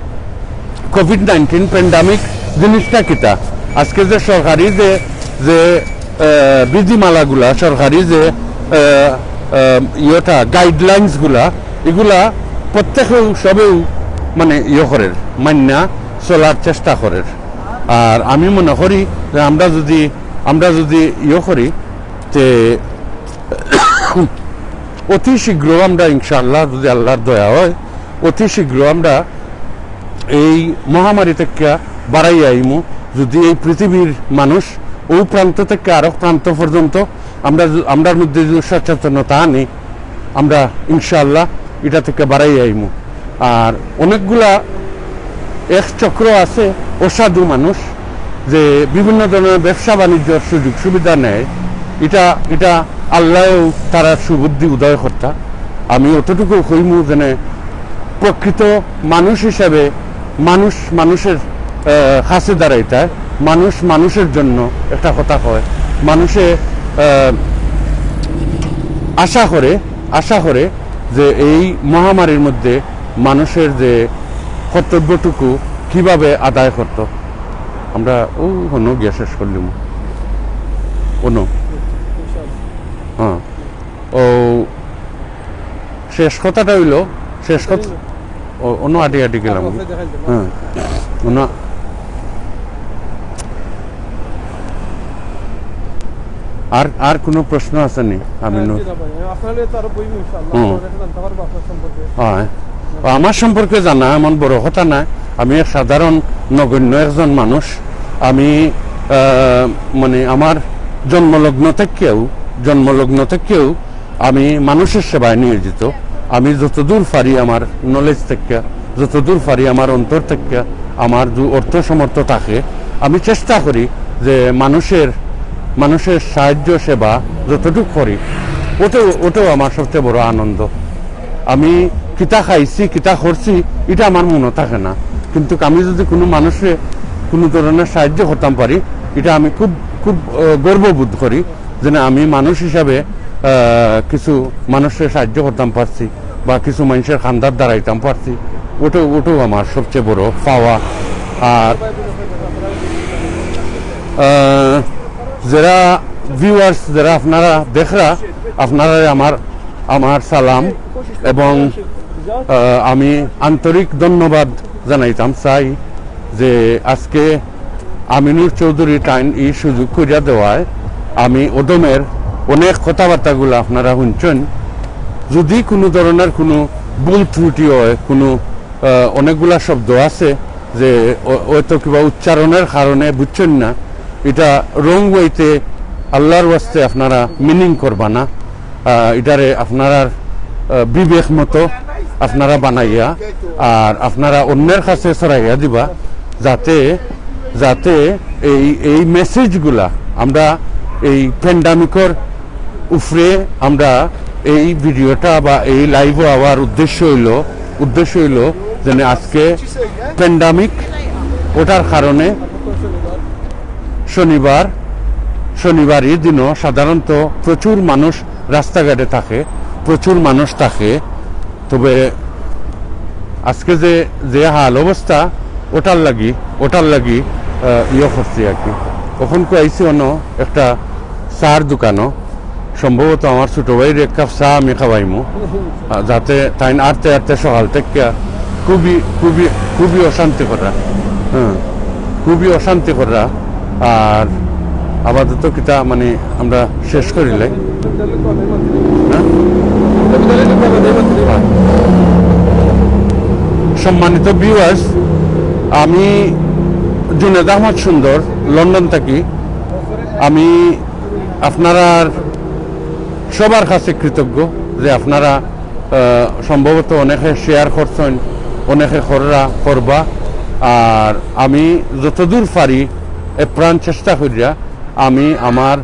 কোভিড নাইনটিন প্যান্ডেমিক জিনিসটা কিতা। আজকে যে সরকারি যে, যে, আহ, বিধিমালাগুলা, সরকারি যে, আহ, আহ, ইয়েটা, গাইডলাইন্সগুলা, এগুলা প্রত্যেকেউ সবেউ মানে ইয়ে করের, মান্না চলার চেষ্টা করের। আর আমি মনে করি যে আমরা যদি, আমরা যদি ইয়ে করি, তে অতি শীঘ্র আমরা ইনশাআল্লাহ, যদি আল্লাহর দয়া হয়, অতি শীঘ্র আমরা এই মহামারী থেকে বাড়াই আইমু। যদি এই পৃথিবীর মানুষ ও প্রান্ত থেকে আরো প্রান্ত পর্যন্ত আমরা যু-, আমরার মধ্যে যদি সচেতনতা আনি, আমরা ইনশাআল্লাহ এটা থেকে বাড়াই আইমু। আর অনেকগুলা এক চক্র আছে অসাধু মানুষ, যে বিভিন্ন ধরনের ব্যবসা বাণিজ্যর সুযোগ সুবিধা নেয়। এটা, এটা আল্লাহও তারা সুবুদ্ধি উদয় করতা। আমি অতটুকু কইমু যেন প্রকৃত মানুষ হিসাবে মানুষ মানুষের, আহ, কাছে দাঁড়াইতা, মানুষ মানুষের জন্য একটা কথা কয়, মানুষে, আহ, আশা করে, আশা করে যে এই মহামারীর মধ্যে মানুষের যে কর্তব্যটুকু কিভাবে আদায় করত। আমরা ও হনো গিয়া শেষ করলিমু। অনো। হ্যাঁ। ও শেষ কথাটা হইল, শেষ কথা, ও, অন্য আটি আটি গেলাম। হ্যাঁ। অন্য আর, আর কোনো প্রশ্ন আছে নি? আমি হ্যাঁ, ন- জি না ভাই, আপনার লগে তো আরো বইমু ইনশাআল্লাহ। হুম। আপনার কাছে জানতে পারবো আপনার সম্পর্কে। হ্যাঁ। ও, আমার সম্পর্কে জানা এমন বড় কথা না। আমি এক সাধারণ নগণ্য একজন মানুষ। আমি, আহ, মানে আমার জন্মলগ্ন থেকেও, জন্মলগ্ন থেকেও আমি মানুষের সেবায় নিয়োজিত। আমি যতদূর পারি আমার নলেজ থেকে, যতদূর পারি আমার অন্তর থেকে, আমার যে অর্থ সামর্থ্য থাকে, আমি চেষ্টা করি যে মানুষের, মানুষের সাহায্য সেবা যতটুকু করি, ওটাও, ওটাও আমার সবচেয়ে বড় আনন্দ। আমি কিতা খাইছি, কিতা করছি, এটা আমার মনে থাকে না, কিন্তু আমি যদি কোনো মানুষে কোনো ধরনের সাহায্য করতাম পারি, এটা আমি খুব, খুব, আহ, গর্ববোধ করি যে না, আমি মানুষ হিসাবে, আহ, কিছু মানুষের সাহায্য করতাম পারছি বা কিছু মানুষের খান্দাত দাঁড়াইতাম পারছি, ওটাও, ওটাও আমার সবচেয়ে বড় পাওয়া। আর, আহ, যারা ভিউয়ার্স, যারা আপনারা দেখরা, আপনারা আমার, আমার সালাম এবং, আহ, আমি আন্তরিক ধন্যবাদ জানাইতাম চাই যে আজকে আমিনুর চৌধুরী তাইন এই সুযোগ করিয়া দেওয়ায় আমি ওদমের অনেক কথাবার্তাগুলো আপনারা শুনছেন। যদি কোনো ধরনের কোনো ভুল ত্রুটি হয়, কোনো, আহ, অনেকগুলা শব্দ আছে যে ও-, হয়তো কিবা উচ্চারণের কারণে বুঝছেন না, এটা রং ওয়েতে আল্লাহর ওয়াস্তে আপনারা মিনিং করবা না। আহ, ইটারে আপনারার, আহ, বিবেক মতো আপনারা বানাইয়া আর আপনারা অন্যের কাছে ছড়াইয়া দিবা, যাতে, যাতে এই, এই মেসেজগুলা আমরা এই প্যান্ডেমিকর উপরে আমরা এই ভিডিওটা বা এই লাইভও আওয়ার উদ্দেশ্য হইল, উদ্দেশ্য হইল যেন আজকে প্যান্ডামিক, ওটার কারণে শনিবার, শনিবারই দিনও সাধারণত প্রচুর মানুষ রাস্তাঘাটে থাকে, প্রচুর মানুষ থাকে। তবে আজকে যে, যে হাল অবস্থা, ওটার লাগি, ওটার লাগি, আহ, ইয়ে করছি আর কি। অখন কো আইছি অন্য একটা চার দোকানও, সম্ভবত আমার ছোট ভাইর এক কাপ চা আমি খাওয়াইমু, আহ, যাতে তাইন আটতে আটতে সকাল থেকে খুবই, খুবই, খুবই অশান্তি করা, হ্যাঁ, খুবই অশান্তি করা। আর আপাতত কিতা মানে আমরা শেষ করিলে, হ্যাঁ? সম্মানিত ভিউয়ার্স, আমি জুনেদ আহমদ সুন্দর, লন্ডন থাকি। আমি আপনারার সবার কাছে কৃতজ্ঞ যে আপনারা, আহ, সম্ভবত অনেকে শেয়ার করছেন, অনেকে কররা, করবা। আর আমি যতদূর পারি আপ্রাণ চেষ্টা করিয়া আমি আমার, আহ,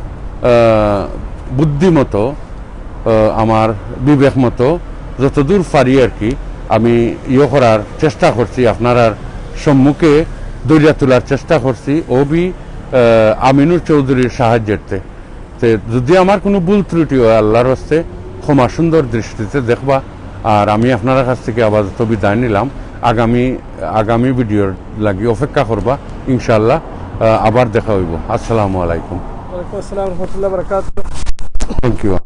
বুদ্ধিমতো, আহ, আমার বিবেক মতো যতদূর পারি আর কি আমি ইয়ে করার চেষ্টা করছি, আপনারার সম্মুখে ধরিয়া তোলার চেষ্টা করছি, ও বি, আহ, আমিনুর চৌধুরীর সাহায্যেতে। তে যদি আমার কোনো ভুল ত্রুটি হয়, আল্লাহর হস্তে ক্ষমা সুন্দর দৃষ্টিতে দেখবা। আর আমি আপনারার কাছ থেকে আপাতত বিদায় নিলাম। আগামী, আগামী ভিডিওর লাগি অপেক্ষা করবা, ইনশাআল্লাহ, আহ, আবার দেখা হইব। আসসালামু আলাইকুম। ওয়ালাইকুম আসসালাম রহমতুল্লাহ বরকাত। Thank you.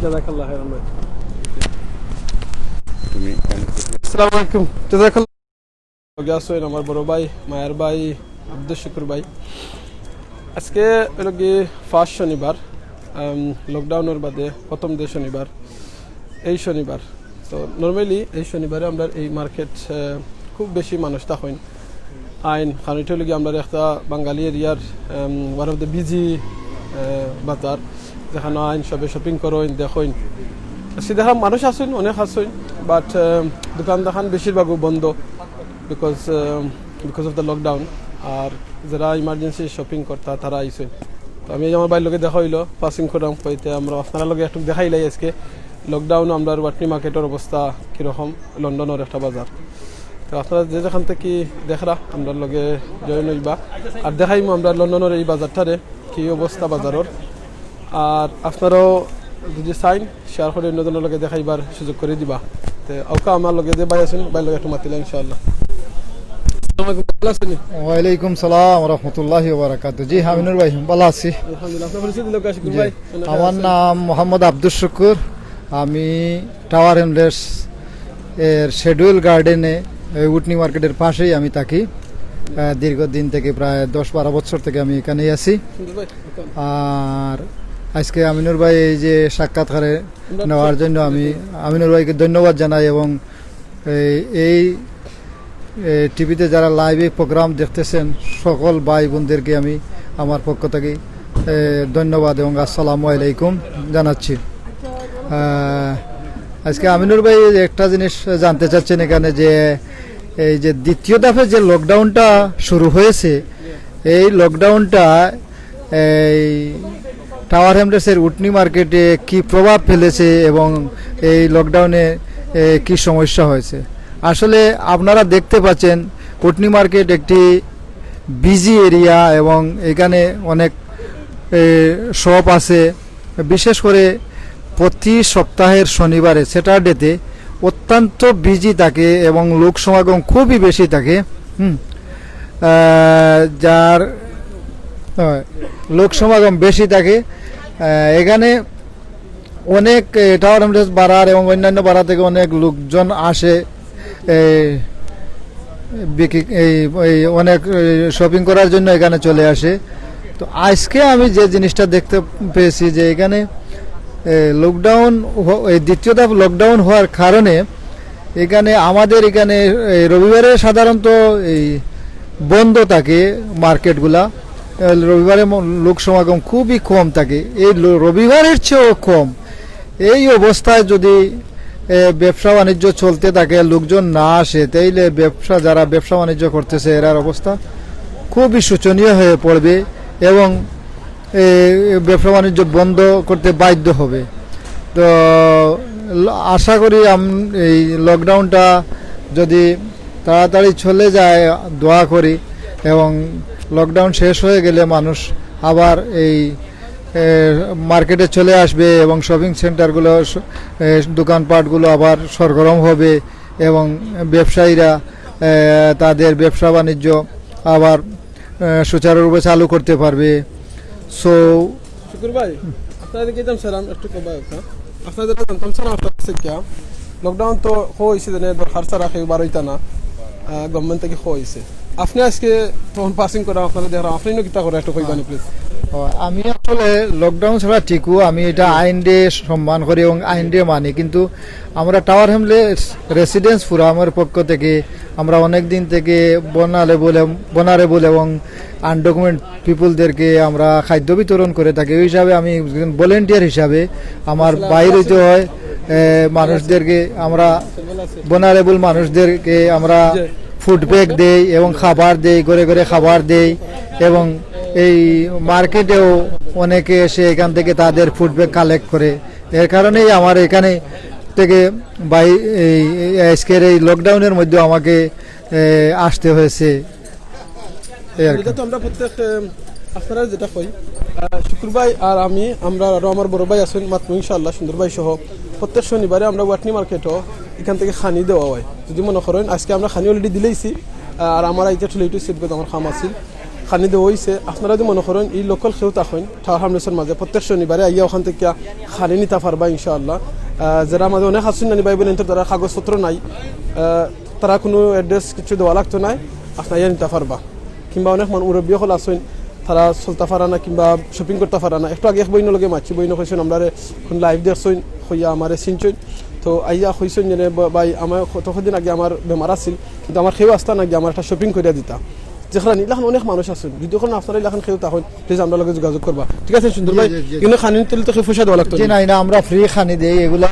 জাযাকাল্লাহ খাইরান ভাই। তুমি আসসালামু আলাইকুম। জাযাকাল্লাহ। লগে আছইন আমার বড় ভাই, মায়ার ভাই, আব্দুশ শুকুর ভাই। আজকে অইলো গি ফার্স্ট শনিবার, আম, লকডাউনর বাদে প্রথম যে শনিবার, এই শনিবার। তো নরমালি এই শনিবারে আমরার এই মার্কেট, আহ, খুব বেশি মানুষ থাকইন। আইন, কারণ ইটা অইলো গি আমরার একটা বাঙালি এরিয়ার, আম, one of the busy, আহ, বাজার, যেখানো আইন সবে শপিং করইন, দেখইন। আজকে দেখলাম মানুষ আছইন, অনেক আছইন, but, আহ, দোকান দেখান বেশিরভাগও বন্ধ, because, আহ, because of the lockdown। আর যারা ইমার্জেন্সি শপিং করতা, তারা আইছইন। তো আমি এই আমার ভাইর লগে দেখা হইলো, পাসিং করলাম, কইতে আমরা আপনারার লগে একটু দেখাইলাই আজকে লকডাউন আমরার ওয়াটনি মার্কেটর অবস্থা কিরকম, লন্ডনর একটা বাজার। তো আপনারা যে যেখান থাকি দেখরা, আমরার লগে জয়েন হইবা, আর দেখাইমু আমরা লন্ডনর এই বাজারটারে। কি অবস্থা বাজারর। আর আপনারাও যদি চাইন, শেয়ার করি অন্যজনর লগে দেখাইবার সুযোগ করি দিবা। তে ওকা আমার লগে যে ভাই আছইন, ভাইর লগে একটু মাতিলা ইনশাআল্লাহ। আসসালামু আলাইকুম, ভালা আছইন নি? ওয়ালাইকুম সালাম ওয়া রাহমাতুল্লাহি ওয়া বারাকাতুহু। জি, আমিনুর ভাই, ভালা আছি। আলহামদুলিল্লাহ। আপনার পরিচয় দিলে কাশিকুর জি। ভাই। আমার নাম মোহাম্মদ আব্দুশ শুকুর। আমি টাওয়ার হ্যামলেটস এর শেডউল গার্ডেনে, এই উটনি মার্কেটের পাশেই আমি থাকি। আহ, দীর্ঘদিন থেকে, প্রায় দশ বারো বছর থেকে আমি এখানেই আছি। আর আজকে আমিনুর ভাই এই যে সাক্ষাৎকারে নেওয়ার জন্য আমি আমিনুর ভাইকে ধন্যবাদ জানাই এবং এই, এই, এই টিভিতে যারা লাইভে প্রোগ্রাম দেখতেছেন সকল ভাই বোনদেরকে আমি আমার পক্ষ থেকে, এ, ধন্যবাদ এবং আসসালামু আলাইকুম জানাচ্ছি। আহ, আজকে আমিনুর ভাই একটা জিনিস জানতে চাচ্ছেন এখানে যে এই যে দ্বিতীয় দফে যে লকডাউনটা শুরু হয়েছে, এই লকডাউনটা এই টাওয়ার হ্যামলেটসের উটনি মার্কেটে কি প্রভাব ফেলেছে এবং এই লকডাউনে, এ, কি সমস্যা হয়েছে। আসলে আপনারা দেখতে পাচ্ছেন উটনি মার্কেট একটি বিজি এরিয়া এবং এখানে অনেক, এ, শপ আছে। বিশেষ করে প্রতি সপ্তাহের শনিবারে, স্যাটারডেতে অত্যন্ত বিজি থাকে এবং লোক সমাগম খুবই বেশি থাকে। হুম। আহ, যার, আহ, লোক সমাগম বেশি থাকে। আহ, এখানে অনেক, এ, টাওয়ার হ্যামলেটস বাজার এবং অন্যান্য বাজার থেকে অনেক লোকজন আসে, এ, বিক্রি, এই, এই অনেক, এ, শপিং করার জন্য এখানে চলে আসে। তো আজকে আমি যে জিনিসটা দেখতে পেয়েছি যে এখানে, এ, লকডাউন হ-, এই দ্বিতীয় দফা লকডাউন হওয়ার কারণে এখানে আমাদের এখানে এই রবিবারে সাধারণত এই বন্ধ থাকে মার্কেটগুলা। এ, রবিবারে ম-, লোক সমাগম খুবই কম থাকে, এই লো-, রবিবারের চেয়েও কম। এই অবস্থায় যদি, এ, ব্যবসা বাণিজ্য চলতে থাকে, লোকজন না আসে, তাইলে ব্যবসা, যারা ব্যবসা বাণিজ্য করতেছে, এরার অবস্থা খুবই শোচনীয় হয়ে পড়বে এবং, এ, ব্যবসা বাণিজ্য বন্ধ করতে বাধ্য হবে। তো ল-, আশা করি আম-, এই লকডাউনটা যদি তাড়াতাড়ি চলে যায়, দোয়া করি। এবং লকডাউন শেষ হয়ে গেলে মানুষ আবার এই এ, মার্কেটে চলে আসবে এবং শপিং সেন্টারগুলো স- এ, দোকানপাটগুলো আবার সরগরম হবে এবং ব্যবসায়ীরা এ, তাদের ব্যবসা বাণিজ্য আবার এ, সুচারুরূপে চালু করতে পারবে। সো শুকুর ভাই, আপনারা দেখে দিতাম স্যার, আমি একটু কবাই আপনার আপনারা যেটা জানতাম স্যার, আপনার কাছে কিয়া লকডাউন তো হয়েছে, জানে দরকার ছাড়া কেউ বার হইতা না, গভর্নমেন্ট থেকে হয়েছে। আপনি আজকে তখন পাসিং করা আপনারা দেখলাম, আপনি ইনো কিতা করে একটু কইবানি প্লিজ। ও, আমি আসলে লকডাউন ছাড়া ঠিকও, আমি এটা আইনরে সম্মান করি এবং আইনরে মানি, কিন্তু আমরা টাওয়ার হ্যামলেটস রেসিডেন্টস ফোরামের পক্ষ থেকে আমরা অনেক দিন থেকে ভলনারেবল এবং ভলনারেবল এবং আনডকুমেন্ট পিপলদেরকে আমরা খাদ্য বিতরণ করে থাকি। ওই হিসাবে আমি একজন ভলেন্টিয়ার হিসাবে আমার বাইরে হইতে হয় এ, মানুষদেরকে আমরা ভলনারেবল মানুষদেরকে আমরা ফুড ব্যাগ দেই এবং খাবার দেই, ঘরে ঘরে খাবার দেই। এবং এই মার্কেটেও অনেকে এসে এখান থেকে তাদের ফুড ব্যাগ কালেক্ট করে। এর কারণেই আমার এখানে থেকে বাই এই এই আজকের এই লকডাউনের মধ্যে আমাকে এ, আসতে হয়েছে। এই আর কি। এটা তো আমরা প্রত্যেক এম, আপনারা যেটা কই, আহ, শুকুর ভাই আর আমি, আমরা আরো আমার বড় ভাই আছেন মাতমু ইনশাআল্লাহ, সুন্দর ভাই সহ প্রত্যেক শনিবারে আমরা ওয়াটনি মার্কেটও এখান থেকে খানি দেওয়া হয়। যদি মনে করেন আজকে আমরা খানি অলরেডি দিলেইছি, আহ, আর আমার আইতে একটু লেট হয়েছে, because আমার কাম আছিল, খানি দেওয়া হয়েছে। আপনারা যদি মনে করেন এই লোকাল কেউ থাকেন টাওয়ার হ্যামলেটসের মাঝে, প্রত্যেক শনিবারে আইয়া ওখান থেকে খানি নিতে পারবা ইনশাআল্লাহ। আহ, যারা আমাদের অনেক আছেন নানি ভাই বোন, তারা কাগজপত্র নাই, আহ, তারা কোনো অ্যাড্রেস কিছু দেওয়া লাগতো নাই, আপনারা ইয়া নিতে পারবা। কিংবা অনেক মানুষ মুরব্বী হল আছেন, তারা চলতে পারা না কিংবা শপিং করতে পারা না। একটু আগে এক বইন লগে মাতছি, বইন কইছেন আমরা এখন লাইভ দেখছেন, কইয়া আমারে চিনছেন। তো আইয়া কইছেন যে, "ব-, ভাই, আমার কত কদিন আগে আমার বেমার আছিল, কিন্তু আমার কেউ আসতা না গিয়া আমার একটা শপিং করিয়া দিতা।" যেখানে ইলাখান অনেক মানুষ আছেন, যদি এখন আপনারা ইলাখান কেউ তখন প্লিজ আমরা লগে যোগাযোগ করবা, ঠিক আছে সুন্দর ভাই? জি, জি। কিন্তু খানি তুলতে কেউ পয়সা দেওয়া লাগতো জি না। না, না, আমরা ফ্রি খানি দেই এগুলা।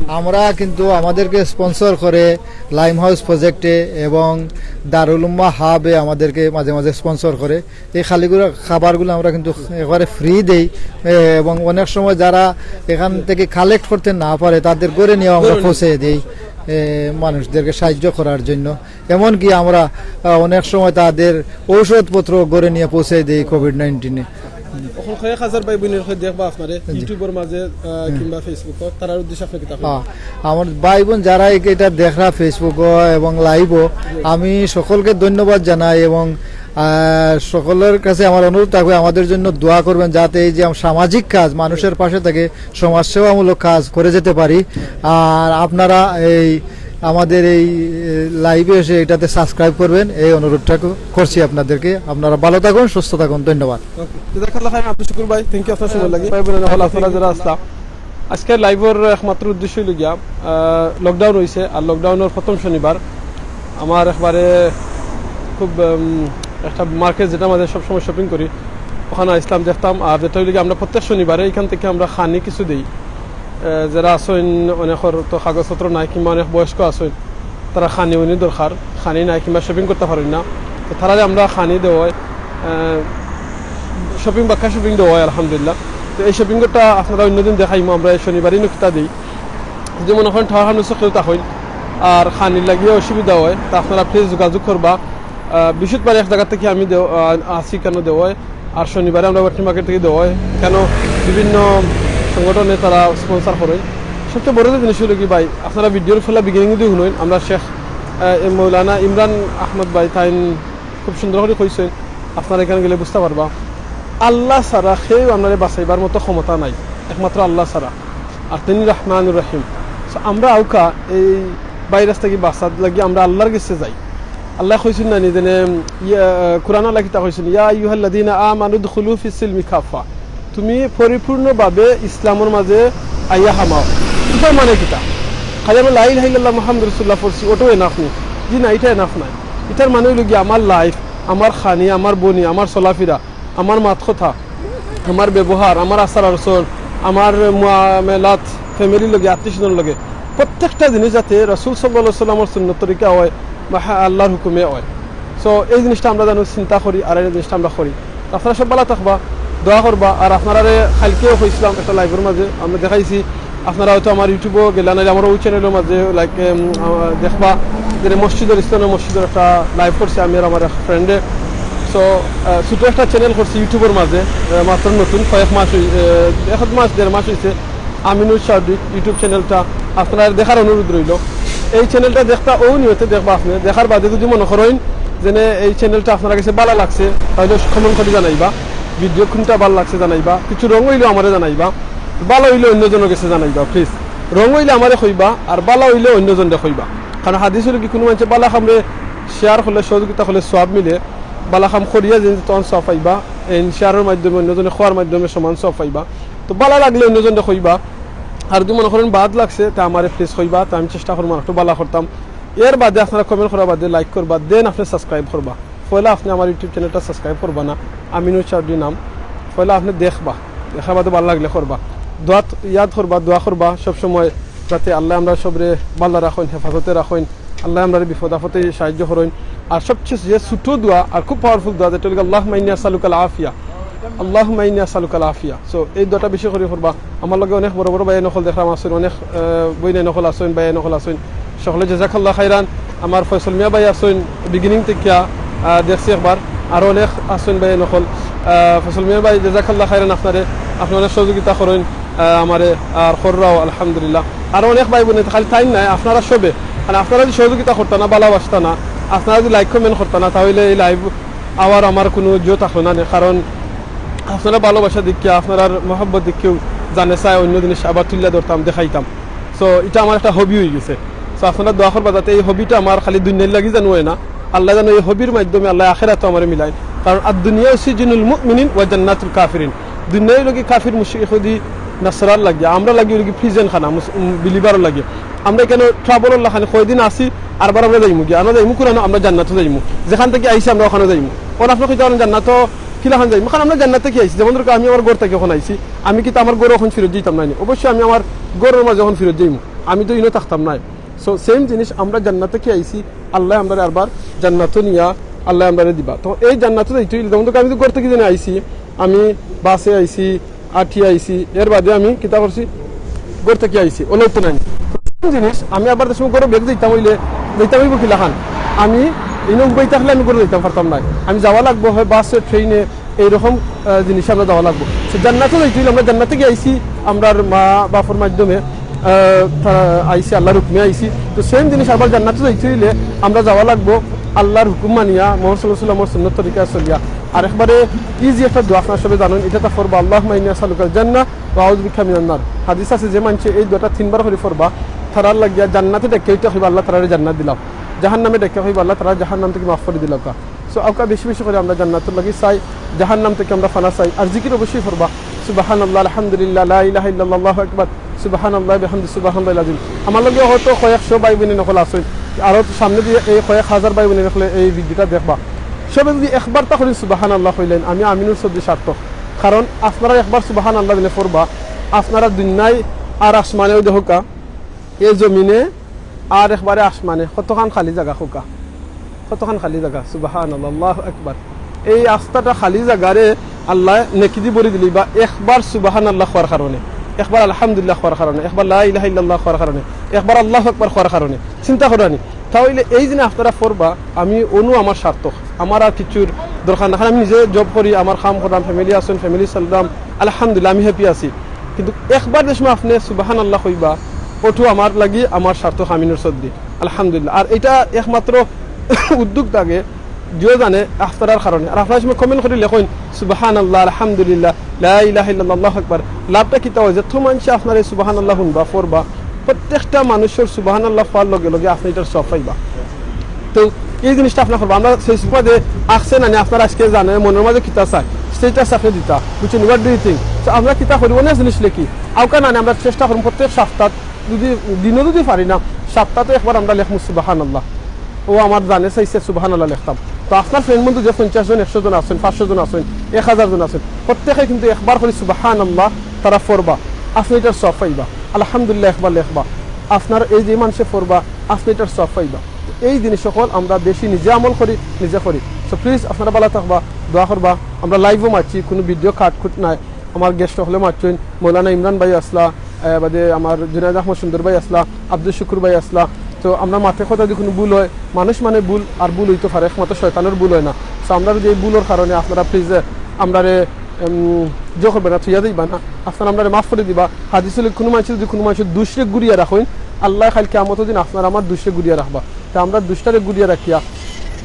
আমরা কিন্তু আমাদেরকে স্পন্সর করে লাইম হাউস প্রজেক্টে এবং দারুল উম্মা হাবে আমাদেরকে মাঝে মাঝে স্পন্সর করে। এই খালিগুলো খাবারগুলো আমরা কিন্তু একেবারে ফ্রি দেই। এ, এবং অনেক সময় যারা এখান থেকে কালেক্ট করতে না পারে তাদের ঘরে নিয়েও আমরা পৌঁছে দিই, এ, মানুষদেরকে সাহায্য করার জন্য। এমনকি আমরা আহ, অনেক সময় তাদের ঔষধপত্র ঘরে নিয়ে পৌঁছে দিই কোভিড নাইন্টিনে। এখন কয়েক হাজার ভাই বোনের হয়ে দেখবা আপনারে ইউটিউবের মাঝে, আহ, কিংবা ফেসবুকে, তারার উদ্দেশ্যে আপনি কিতা কইবা? হ্যাঁ, আমার ভাই বোন যারা এই- এটা দেখরা ফেসবুকও এবং লাইভও, আমি সকলকে ধন্যবাদ জানাই এবং আহ, সকলের কাছে আমার অনুরোধ থাকবে আমাদের জন্য দোয়া করবেন, যাতে এই যে আম- সামাজিক কাজ, মানুষের পাশে থেকে সমাজসেবামূলক কাজ করে যেতে পারি। আর আপনারা এই আমাদের এই এ, লাইভে এসে এটাতে সাবস্ক্রাইব করবেন, এই অনুরোধটা ক- করছি আপনাদেরকে। আপনারা ভালো থাকুন, সুস্থ থাকুন, ধন্যবাদ। ওকে, জাযাকাল্লাহ খাইরান আব্দুল শুকুর ভাই, থ্যাংক ইউ আপনার সময় লাগি। ভাই বোনেরা হল আপনারা যারা আসলা, আজকে লাইভর একমাত্র উদ্দেশ্য হইল গিয়া, আহ, লকডাউন হইছে, আর লকডাউনের প্রথম শনিবার আমার একবারে খুব, উম, একটা মার্কেট যেটা আমাদের সবসময় শপিং করি, ওখানে আসলাম দেখতাম। আর যেটা হইল গিয়া আমরা প্রত্যেক শনিবারে এখান থেকে আমরা খানি কিছু দেই, আহ, যারা আছেন অনেকর তো কাগজপত্র নাই কিংবা অনেক বয়স্ক আছেন, তারা খানি উনি দরকার, খানি নাই কিংবা শপিং করতে পারেন না, তো তারারে আমরা খানি দেওয়া হয়, শপিং বাক্কা শপিং দেওয়া হয় আলহামদুলিল্লাহ। তো এই শপিংটা আপনারা অন্যদিন দেখাইমু, আমরা এই শনিবারই নকিতা দিই। যদি মনে করেন ঠাওয়া খানো কেউ তা হইন আর খানির লাগিয়ে অসুবিধা হয়, তা আপনারা প্লিজ যোগাযোগ করবা। আহ, বৃহস্পতিবার এক জায়গা থেকে আমি দেও- আহ, আসি কেন দেওয়া হয়, আর শনিবারে আমরা ওয়েটিং মার্কেট থেকে দেওয়া হয়। কেন বিভিন্ন সংগঠনে তারা স্পন্সর করেন। সবচেয়ে বড় যে জিনিস হলো কি ভাই, আপনারা ভিডিওর ফেলা বিগিনিং দিয়ে শুনেন, আমরা শেখ আহ, এ মৌলানা ইমরান আহমদ ভাই তাইন খুব সুন্দর করে কইছেন, আপনারা এখানে গেলে বুঝতে পারবা। আল্লাহ ছাড়া কেউ আপনারে বাঁচাইবার মতো ক্ষমতা নাই, একমাত্র আল্লাহ ছাড়া। আর তিনি রহমানুর রহিম। So, আমরা আউকা এই ভাইরাস থেকে বাঁচার লাগি আমরা আল্লাহর কাছে যাই। আল্লাহ কইছেন না নিজে, ইয়া, কোরআন আল্লাহ কিতা কইছেন, "ইয়া আইয়ুহাল্লাযীনা আমানু উদখুলু ফিস সিলমি কাফফা।" তুমি পরিপূর্ণভাবে ইসলামের মাঝে আইয়া হামাও। ইটার মানে কিতা? খালি আমরা লা ইলাহা ইল্লাল্লাহ মুহাম্মাদুর রাসূলুল্লাহ পড়ছি, ওটাও এনাফ নি? জি না, এটা এনাফ নাই। ইটার মানে হইল কি, আমার লাইফ, আমার খানি, আমার বনি, আমার চলাফেরা, আমার মাত কথা, আমার ব্যবহার, আমার আচার আচরণ, আমার মুআমেলাত, ফ্যামিলির লগে, আত্মীয় স্বজনের লগে, প্রত্যেকটা জিনিস যাতে রাসূল সাল্লাল্লাহু আলাইহি ওয়াসাল্লামর সুন্নত তরিকা হয় বা হা-, আল্লাহর হুকুমে হয়। So, এই জিনিসটা আমরা যেন চিন্তা করি আর এই জিনিসটা আমরা করি। আপনারা সব ভালো থাকবা, দোয়া করবা। আর আপনারারে কালকেও কইছিলাম একটা লাইভের মাঝে, আমরা দেখাইছি আপনারা হয়তো আমার YouTube-ও গেলা, নাইলে আমার ওই channel-র মাঝে, like, উম, আহ, দেখবা যে মসজিদর, ইসলামী মসজিদর একটা live করছি আমি আর আমার এক friend-এ। So, আহ, ছোট একটা channel করছি YouTube-র মাঝে, আহ, মাত্র নতুন, কয়েক মাস হই-, আহ, এক মাস, দেড় মাস হইছে। আমিনুর শাহ YouTube channel-টা আপনারা দেখার অনুরোধ রইল। এই channel-টা দেখতা ও নিয়তে দেখবা আপনি। দেখার বাদে যদি মনে করেন যে নে এই channel-টা আপনার কাছে ভালো লাগছে, তাহলে comment করে জানাইবা। Video কোনটা ভালো লাগছে জানাইবা। কিছু রং হইলেও আমারে জানাইবা। ভালো হইলে অন্যজনের কাছে জানাইবা, please। রং হইলে আমারে কইবা, আর ভালো হইলে অন্যজনরে কইবা। কারণ হাদিস হইল কি, কোনো মানুষে ভালো কামরে share করলে, সহযোগিতা করলে সওয়াব মিলে। ভালো কাম করিয়া যেন তখন সওয়াব পাইবা, এই share-র মাধ্যমে, অন্যজনে কওয়ার মাধ্যমে সমান সওয়াব পাইবা। তো ভালো লাগলে অন্যজনরে কইবা, আর যদি মনে করেন বাদ লাগছে, তা আমারে please কইবা, তা আমি চেষ্টা করবো আর একটু ভালো করতাম। এর বাদে আপনারা comment করার বাদে like করবা, then আপনি subscribe করবা। পয়লা আপনি আমার YouTube channel-টা subscribe করবা না, আমিনুর চৌধুরী নাম। পয়লা আপনি দেখবা, দেখার বাদে ভালো লাগলে করবা। দোয়াত ইয়াদ করবা, দোয়া করবা সবসময়, যাতে আল্লাহ আমরা সবরে ভালো রাখইন, হেফাজতে রাখইন, আল্লাহ আমরারে বিপদ আপদে সাহায্য করইন। আর সবচেয়ে যে ছোট দোয়া আর খুব powerful দোয়া, যেটা হইল আল্লাহুম্মা ইন্নী আসআলুকাল আফিয়া, আল্লাহুম্মা ইন্নী আসআলুকাল আফিয়া। So, এই দোয়াটা বেশি করি করবা। আমার লগে অনেক বড় বড় ভাইয়াইন অকল দেখলাম আছইন, অনেক, আহ, বইনাইন অকল আছইন, ভাইয়াইন অকল আছইন। সকলে জাযাকাল্লাহ খাইরান। আমার ফয়সল মিয়া ভাই আছইন beginning থাকিয়া, আহ, দেখছি একবার। আরো অনেক আছইন ভাইয়াইন অকল। আহ, ফয়সল মিয়া ভাই, জাযাকাল্লাহ খাইরান আপনারে, আপনি অনেক সহযোগিতা করইন, আহ, আমারে আর কররাও, আলহামদুলিল্লাহ। আরো অনেক ভাই বইনাইন, খালি তাইন নায়, আপনারা সবে, মানে, আপনারা যদি সহযোগিতা করতা না, ভালোবাসতা না, আপনারা যদি like comment করতা না, তাহলে এই live আওয়ার আমার কোনো জো থাকলো না নে, কারণ আপনারা ভালোবাসা দেখিয়া, আপনারার মহব্বত দেখিয়াউ জানে চায় অন্য জিনিস আবার তুলিয়া ধরতাম, দেখাইতাম। So, এটা আমার একটা hobby হয়ে গেছে। So, আপনারা দোয়া করবা যাতে এই hobby-টা আমার খালি দুনিয়ার লাগি যেন হয় না, আল্লাহ যেন এই hobby-র মাধ্যমে আল্লাহ আখেরাতও আমারে মিলাইন। কারণ আদ দুনিয়া সিজিনুল মুমিনিন ওয়া জান্নাতুল কাফিরিন। দুনিয়া হইল কি কাফির মুশরিক ইহুদি নাসারার লাগি, আমরা লাগি হইল কি prison খানা মুস-, উম, believer-র লাগি। আমরা এখানে trouble-র লাখান কয়দিন আছি, আরবার আমরা যাইমু গিয়া, আমরা যাইমু কোরআন, আমরা জান্নাতো যাইমু, যেখান থেকে আইছি আমরা ওখানে যাইমু। ওখানে আপনি কইতে পারেন জান্নাতো কিলাখান যাইমু, কারণ আমরা জান্নাত থাকি আইছি। যেমন ধরো আমি আমার ঘর থাকি অখন আইছি, আমি কিতা আমার ঘর অখন ফিরত যাইতাম নায় নি? অবশ্যই আমি আমার ঘরর মাঝে অখন ফিরত যাইমু, আমি তো ইনো থাকতাম নায়। So, same জিনিস, আমরা জান্নাত থাকি আইছি, আল্লাহ আমরারে আরবার জান্নাতো নিয়া আল্লাহ আমরারে দিবা। তো এই জান্নাতো যাইতে হইলে, যেমন ধরো আমি তো ঘর থাকি যেন আইছি, আমি বাসে আইছি, আটিয়া আইছি, এর বাদে আমি কিতা করছি, ঘর থাকি আইছি, ওলাইতো নাই। প্রথম জিনিস, আমি আবার যে সময় ঘরো back যাইতাম হইলে, যাইতাম হইব কিলাখান? আমি ইনো উবাই থাকলে আমি ঘরো যাইতাম পারতাম নায়। আমি যাওয়া লাগবো হয় বাসে, ট্রেনে, এইরকম, আহ, জিনিসে আমরা যাওয়া লাগবো। So, জান্নাতো যাইতে হইলে আমরা জান্নাতে গিয়া আইছি, আমরার মা বাপর মাধ্যমে, আহ, তারা আইছি, আল্লাহর হুকুমে আইছি। তো same জিনিস আবার জান্নাতো যাইতে হইলে আমরা যাওয়া লাগবো আল্লাহর হুকুম মানিয়া, মোহাম্মদ সাল্লাল্লাহু আলাইহি ওয়াসাল্লামর সুন্নত তরিকা চলিয়া। আর একবারে easy একটা দোয়া আপনারা সবে জানেন, এটা তা পড়বা, "আল্লাহুম্মা ইন্নী আসআলুকাল জান্নাহ ওয়া আউযু বিকা মিনান নার।" হাদিস আছে, যে মানষে এই দোয়াটা তিনবার করি পড়বা, তারার লাগিয়া জান্নাতে ডাকিয়া কইবা, "আল্লাহ, তারারে জান্নাত দিলাম।" জাহান্নামে ডাকিয়া কইবা, "আল্লাহ, তারারে জাহান্নাম থাকি মাফ করি দিলাম।" So, আউকা বেশি বেশি করি আমরা জান্নাতর লাগি চাই, জাহান্নাম থাকি আমরা ফানা চাই। আর জিকির অবশ্যই পড়বা, সুবহানাল্লাহ, আলহামদুলিল্লাহ, লা ইলাহা ইল্লাল্লাহ, আল্লাহু আকবার, সুবহানাল্লাহ বিহামদি, সুবহানাল্লাহিল আযীম। আমার লগে হয়তো কয়েকশো ভাই বইন অকল আছইন, আরো সামনে দিয়া এই কয়েক হাজার ভাই বইন অকলে এই video-টা দেখবা। সবে যদি একবার তা করি সুবহানাল্লাহ কইলেন, আমি আমিনুর চৌধুরী সার্থক। কারণ আপনারা একবার সুবহানাল্লাহ দিলে পড়বা, আপনারা দুনিয়ায় আর আসমানেও দেখউক্কা, এই জমিনে আর একবারে আসমানে কতখান খালি জাগা কউক্কা, কতখান খালি জাগা, সুবহানাল্লাহ, আল্লাহু আকবার। এই আস্তাটা খালি জাগারে আল্লায় নেকি দি ভরি দিলিবা একবার সুবহানাল্লাহ কওয়ার কারণে, একবার আলহামদুলিল্লাহ কওয়ার কারণে, একবার লা ইলাহা ইল্লাল্লাহ কওয়ার কারণে, একবার আল্লাহু আকবার কওয়ার কারণে। চিন্তা কররানি। তাইলে এই জিনিস আপনারা পড়বা, আমি অনু আমার সার্থক, আমার আর কিছুর দরকার না। কারণ আমি নিজে job করি, আমার কাম করলাম, family আছইন, family চললাম, আলহামদুলিল্লাহ, আমি happy আছি। কিন্তু একবার যে সময় আপনে সুবহানাল্লাহ কইবা, অউটু আমার লাগি আমার সার্থক আমিনুর চৌধুরী, আলহামদুলিল্লাহ। আর ইটা একমাত্র উদ্যোগ থাকে, যেও জানে আপনারার কারণে। আর আপনারা সময় comment করি লেখইন, "সুবহানাল্লাহ, আলহামদুলিল্লাহ, লা ইলাহা ইল্লাল্লাহ, আল্লাহু আকবার।" লাভটা কিতা অয়? যত মানষে আপনার এই সুবহানাল্লাহ হুনবা, পড়বা, প্রত্যেকটা মানুষর সুবহানাল্লাহ পড়ার লগে লগে আপনে ইটার সওয়াব পাইবা। তো এই জিনিসটা আপনারা করবা। আমরা Facebook মাঝে আখছে না নি, আপনারা আজকে জানে মনর মাঝে কিতা চায়, status আপনে দিতা, বুঝছইন? What do you think? তো আমরা কিতা করি, অনেক জিনিস লেখি, আউকা না নি, আমরা চেষ্টা করমু প্রত্যেক সপ্তাহ, যদি দিনও যদি পারি না, সপ্তাহে একবার আমরা লেখমু সুবহানাল্লাহ। ও আমার জানে চাইছে সুবহানাল্লাহ লেখতাম। তো আপনার friend বন্ধু যে পঞ্চাশ জন, একশো জন আছইন, পাঁচশো জন আছইন, এক হাজার জন আছইন, প্রত্যেকে কিন্তু একবার করি সুবহানাল্লাহ তারা পড়বা, আপনে ইটার সওয়াব পাইবা। আলহামদুলিল্লাহ একবার লেখবা, আপনার এই যে মানষে পড়বা, আপনে ইটার সওয়াব পাইবা। এই জিনিস অকল আমরা বেশি নিজে আমল করি, নিজে করি। So please আপনারা ভালা থাকবা, দোয়া করবা। আমরা live-ও মাতছি, কুনু video cut খুট নাই। আমার guest অকলে মাতছইন, মৌলানা ইমরান ভাই আছলা, এ, বাদে আমার জুনায়েদ আহমদ সুন্দর ভাই আছলা, আব্দুল শুকুর ভাই আছলা। তো আমরার মাতে কথা যদি কুনু ভুল অয়, মানুষ মানে ভুল, আর ভুল অইতো পারে, একমাত্র শয়তানর ভুল অয় না। তো আমরার যদি এই ভুলর কারণে আপনারা please, এ, আমরারে, উম, ইয়ে করবা না, থইয়া যাইবা না, আপনারা আমরারে মাফ করি দিবা। হাদিস অইলো কুনু মানষে যদি কুনু মানষর দুষরে গুরিয়া রাখইন, আল্লায় কাইল কিয়ামতর দিন আপনার আমার দুষরে গুরিয়া রাখবা। তে আমরা দুষটারে গুরিয়া রাখিয়া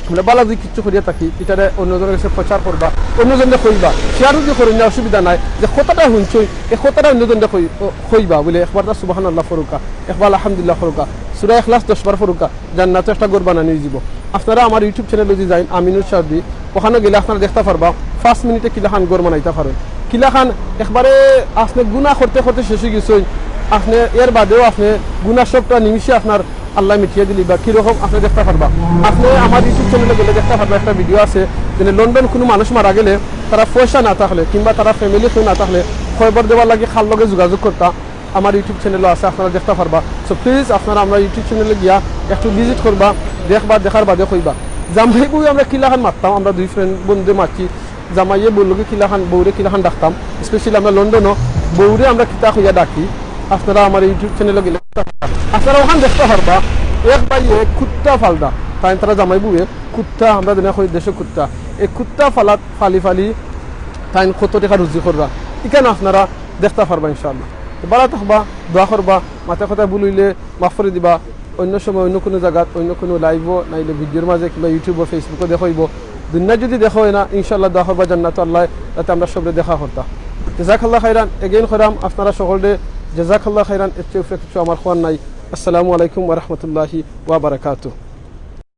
আমরা ভালা যদি কিচ্ছু করিয়া থাকি, ইটারে অন্যজনর গেছে প্রচার করবা, অন্যজনরে কইবা। Share যদি করইন না, অসুবিধা নাই। যে কথাটা হুনছইন, এই কথাটা অন্যজনরে কই-, ও, কইবা বুলে একবার তা সুবহানাল্লাহ পড়উক্কা, একবার আলহামদুলিল্লাহ পড়উক্কা, সূরা ইখলাস দশ বার পড়উক্কা, জান্নাতো একটা ঘর বানানি অইযিবো। আপনারা আমার YouTube channel-ও যদি যাইন, আমিনুর শারদি, ওখানো গেলে আপনারা দেখতা পারবা পাঁচ মিনিটে কিলাখান ঘর বানাইতা পারইন। কিলাখান একবারে আপনে গুনা করতে করতে শেষ অইগেছইন, আপনে এর বাদেও আপনে গুনা সবটা নিমিষে আপনার আল্লায় মিটিয়া দিলিবা, কিরকম আপনে দেখতা পারবা। আপনে আমার YouTube channel-ও গেলে দেখতা পারবা একটা video আছে, যেনে লন্ডন কুনু মানুষ মারা গেলে তারা পয়সা না থাকলে কিংবা তারা family কেউ না থাকলে কবর দেওয়ার লাগি কার লগে যোগাযোগ করতা, আমার YouTube channel-ও আছে, আপনারা দেখতা পারবা। So please আপনারা আমরার YouTube channel-এ গিয়া একটু visit করবা, দেখবা, দেখার বাদে কইবা। জামাই বউ আমরা কিলাখান মারতাম, আমরা দুই friend বন্ধু মারছি, জামাইয়ে বউর লগে কিলাখান, বউরে কিলাখান ডাকতাম, specially আমরা লন্ডনো বউরে আমরা কিতা কইয়া ডাকি, আপনারা আমার YouTube channel-ও গেলে আপনারা ওখান দেখতা পারবা। এক ভাইয়ে কুত্তা পালরা, তাইন তারা জামাই বউয়ে কুত্তা, আমরা যেনে কই দেশো কুত্তা, এই কুত্তা পালাত, পালি পালি তাইন কত টেকা রুজি কররা, ইখান আপনারা দেখতা পারবা ইনশাআল্লাহ। তো ভালা থাকবা, দোয়া করবা, মাতে কথা ভুল অইলে মাফ করি দিবা। অন্য সময় অন্য কুনু জাগাত, অন্য কুনু live-ও, নাইলে video-র মাঝে কিংবা YouTube-ও, Facebook-ও দেখা অইবো। দুনিয়া যদি দেখা অয় না, ইনশাআল্লাহ দোয়া করবা জান্নাতো আল্লায় যাতে আমরা সবরে দেখা করতা। জাযাকাল্লাহ খাইরান, again কইরাম আপনারা সকলরে জাযাকাল্লাহ খাইরান, এর চেয়ে উপরে কিচ্ছু আমার কওয়ার নাই। আসসালামু আলাইকুম ওয়া রাহমাতুল্লাহি ওয়া বারাকাতুহু।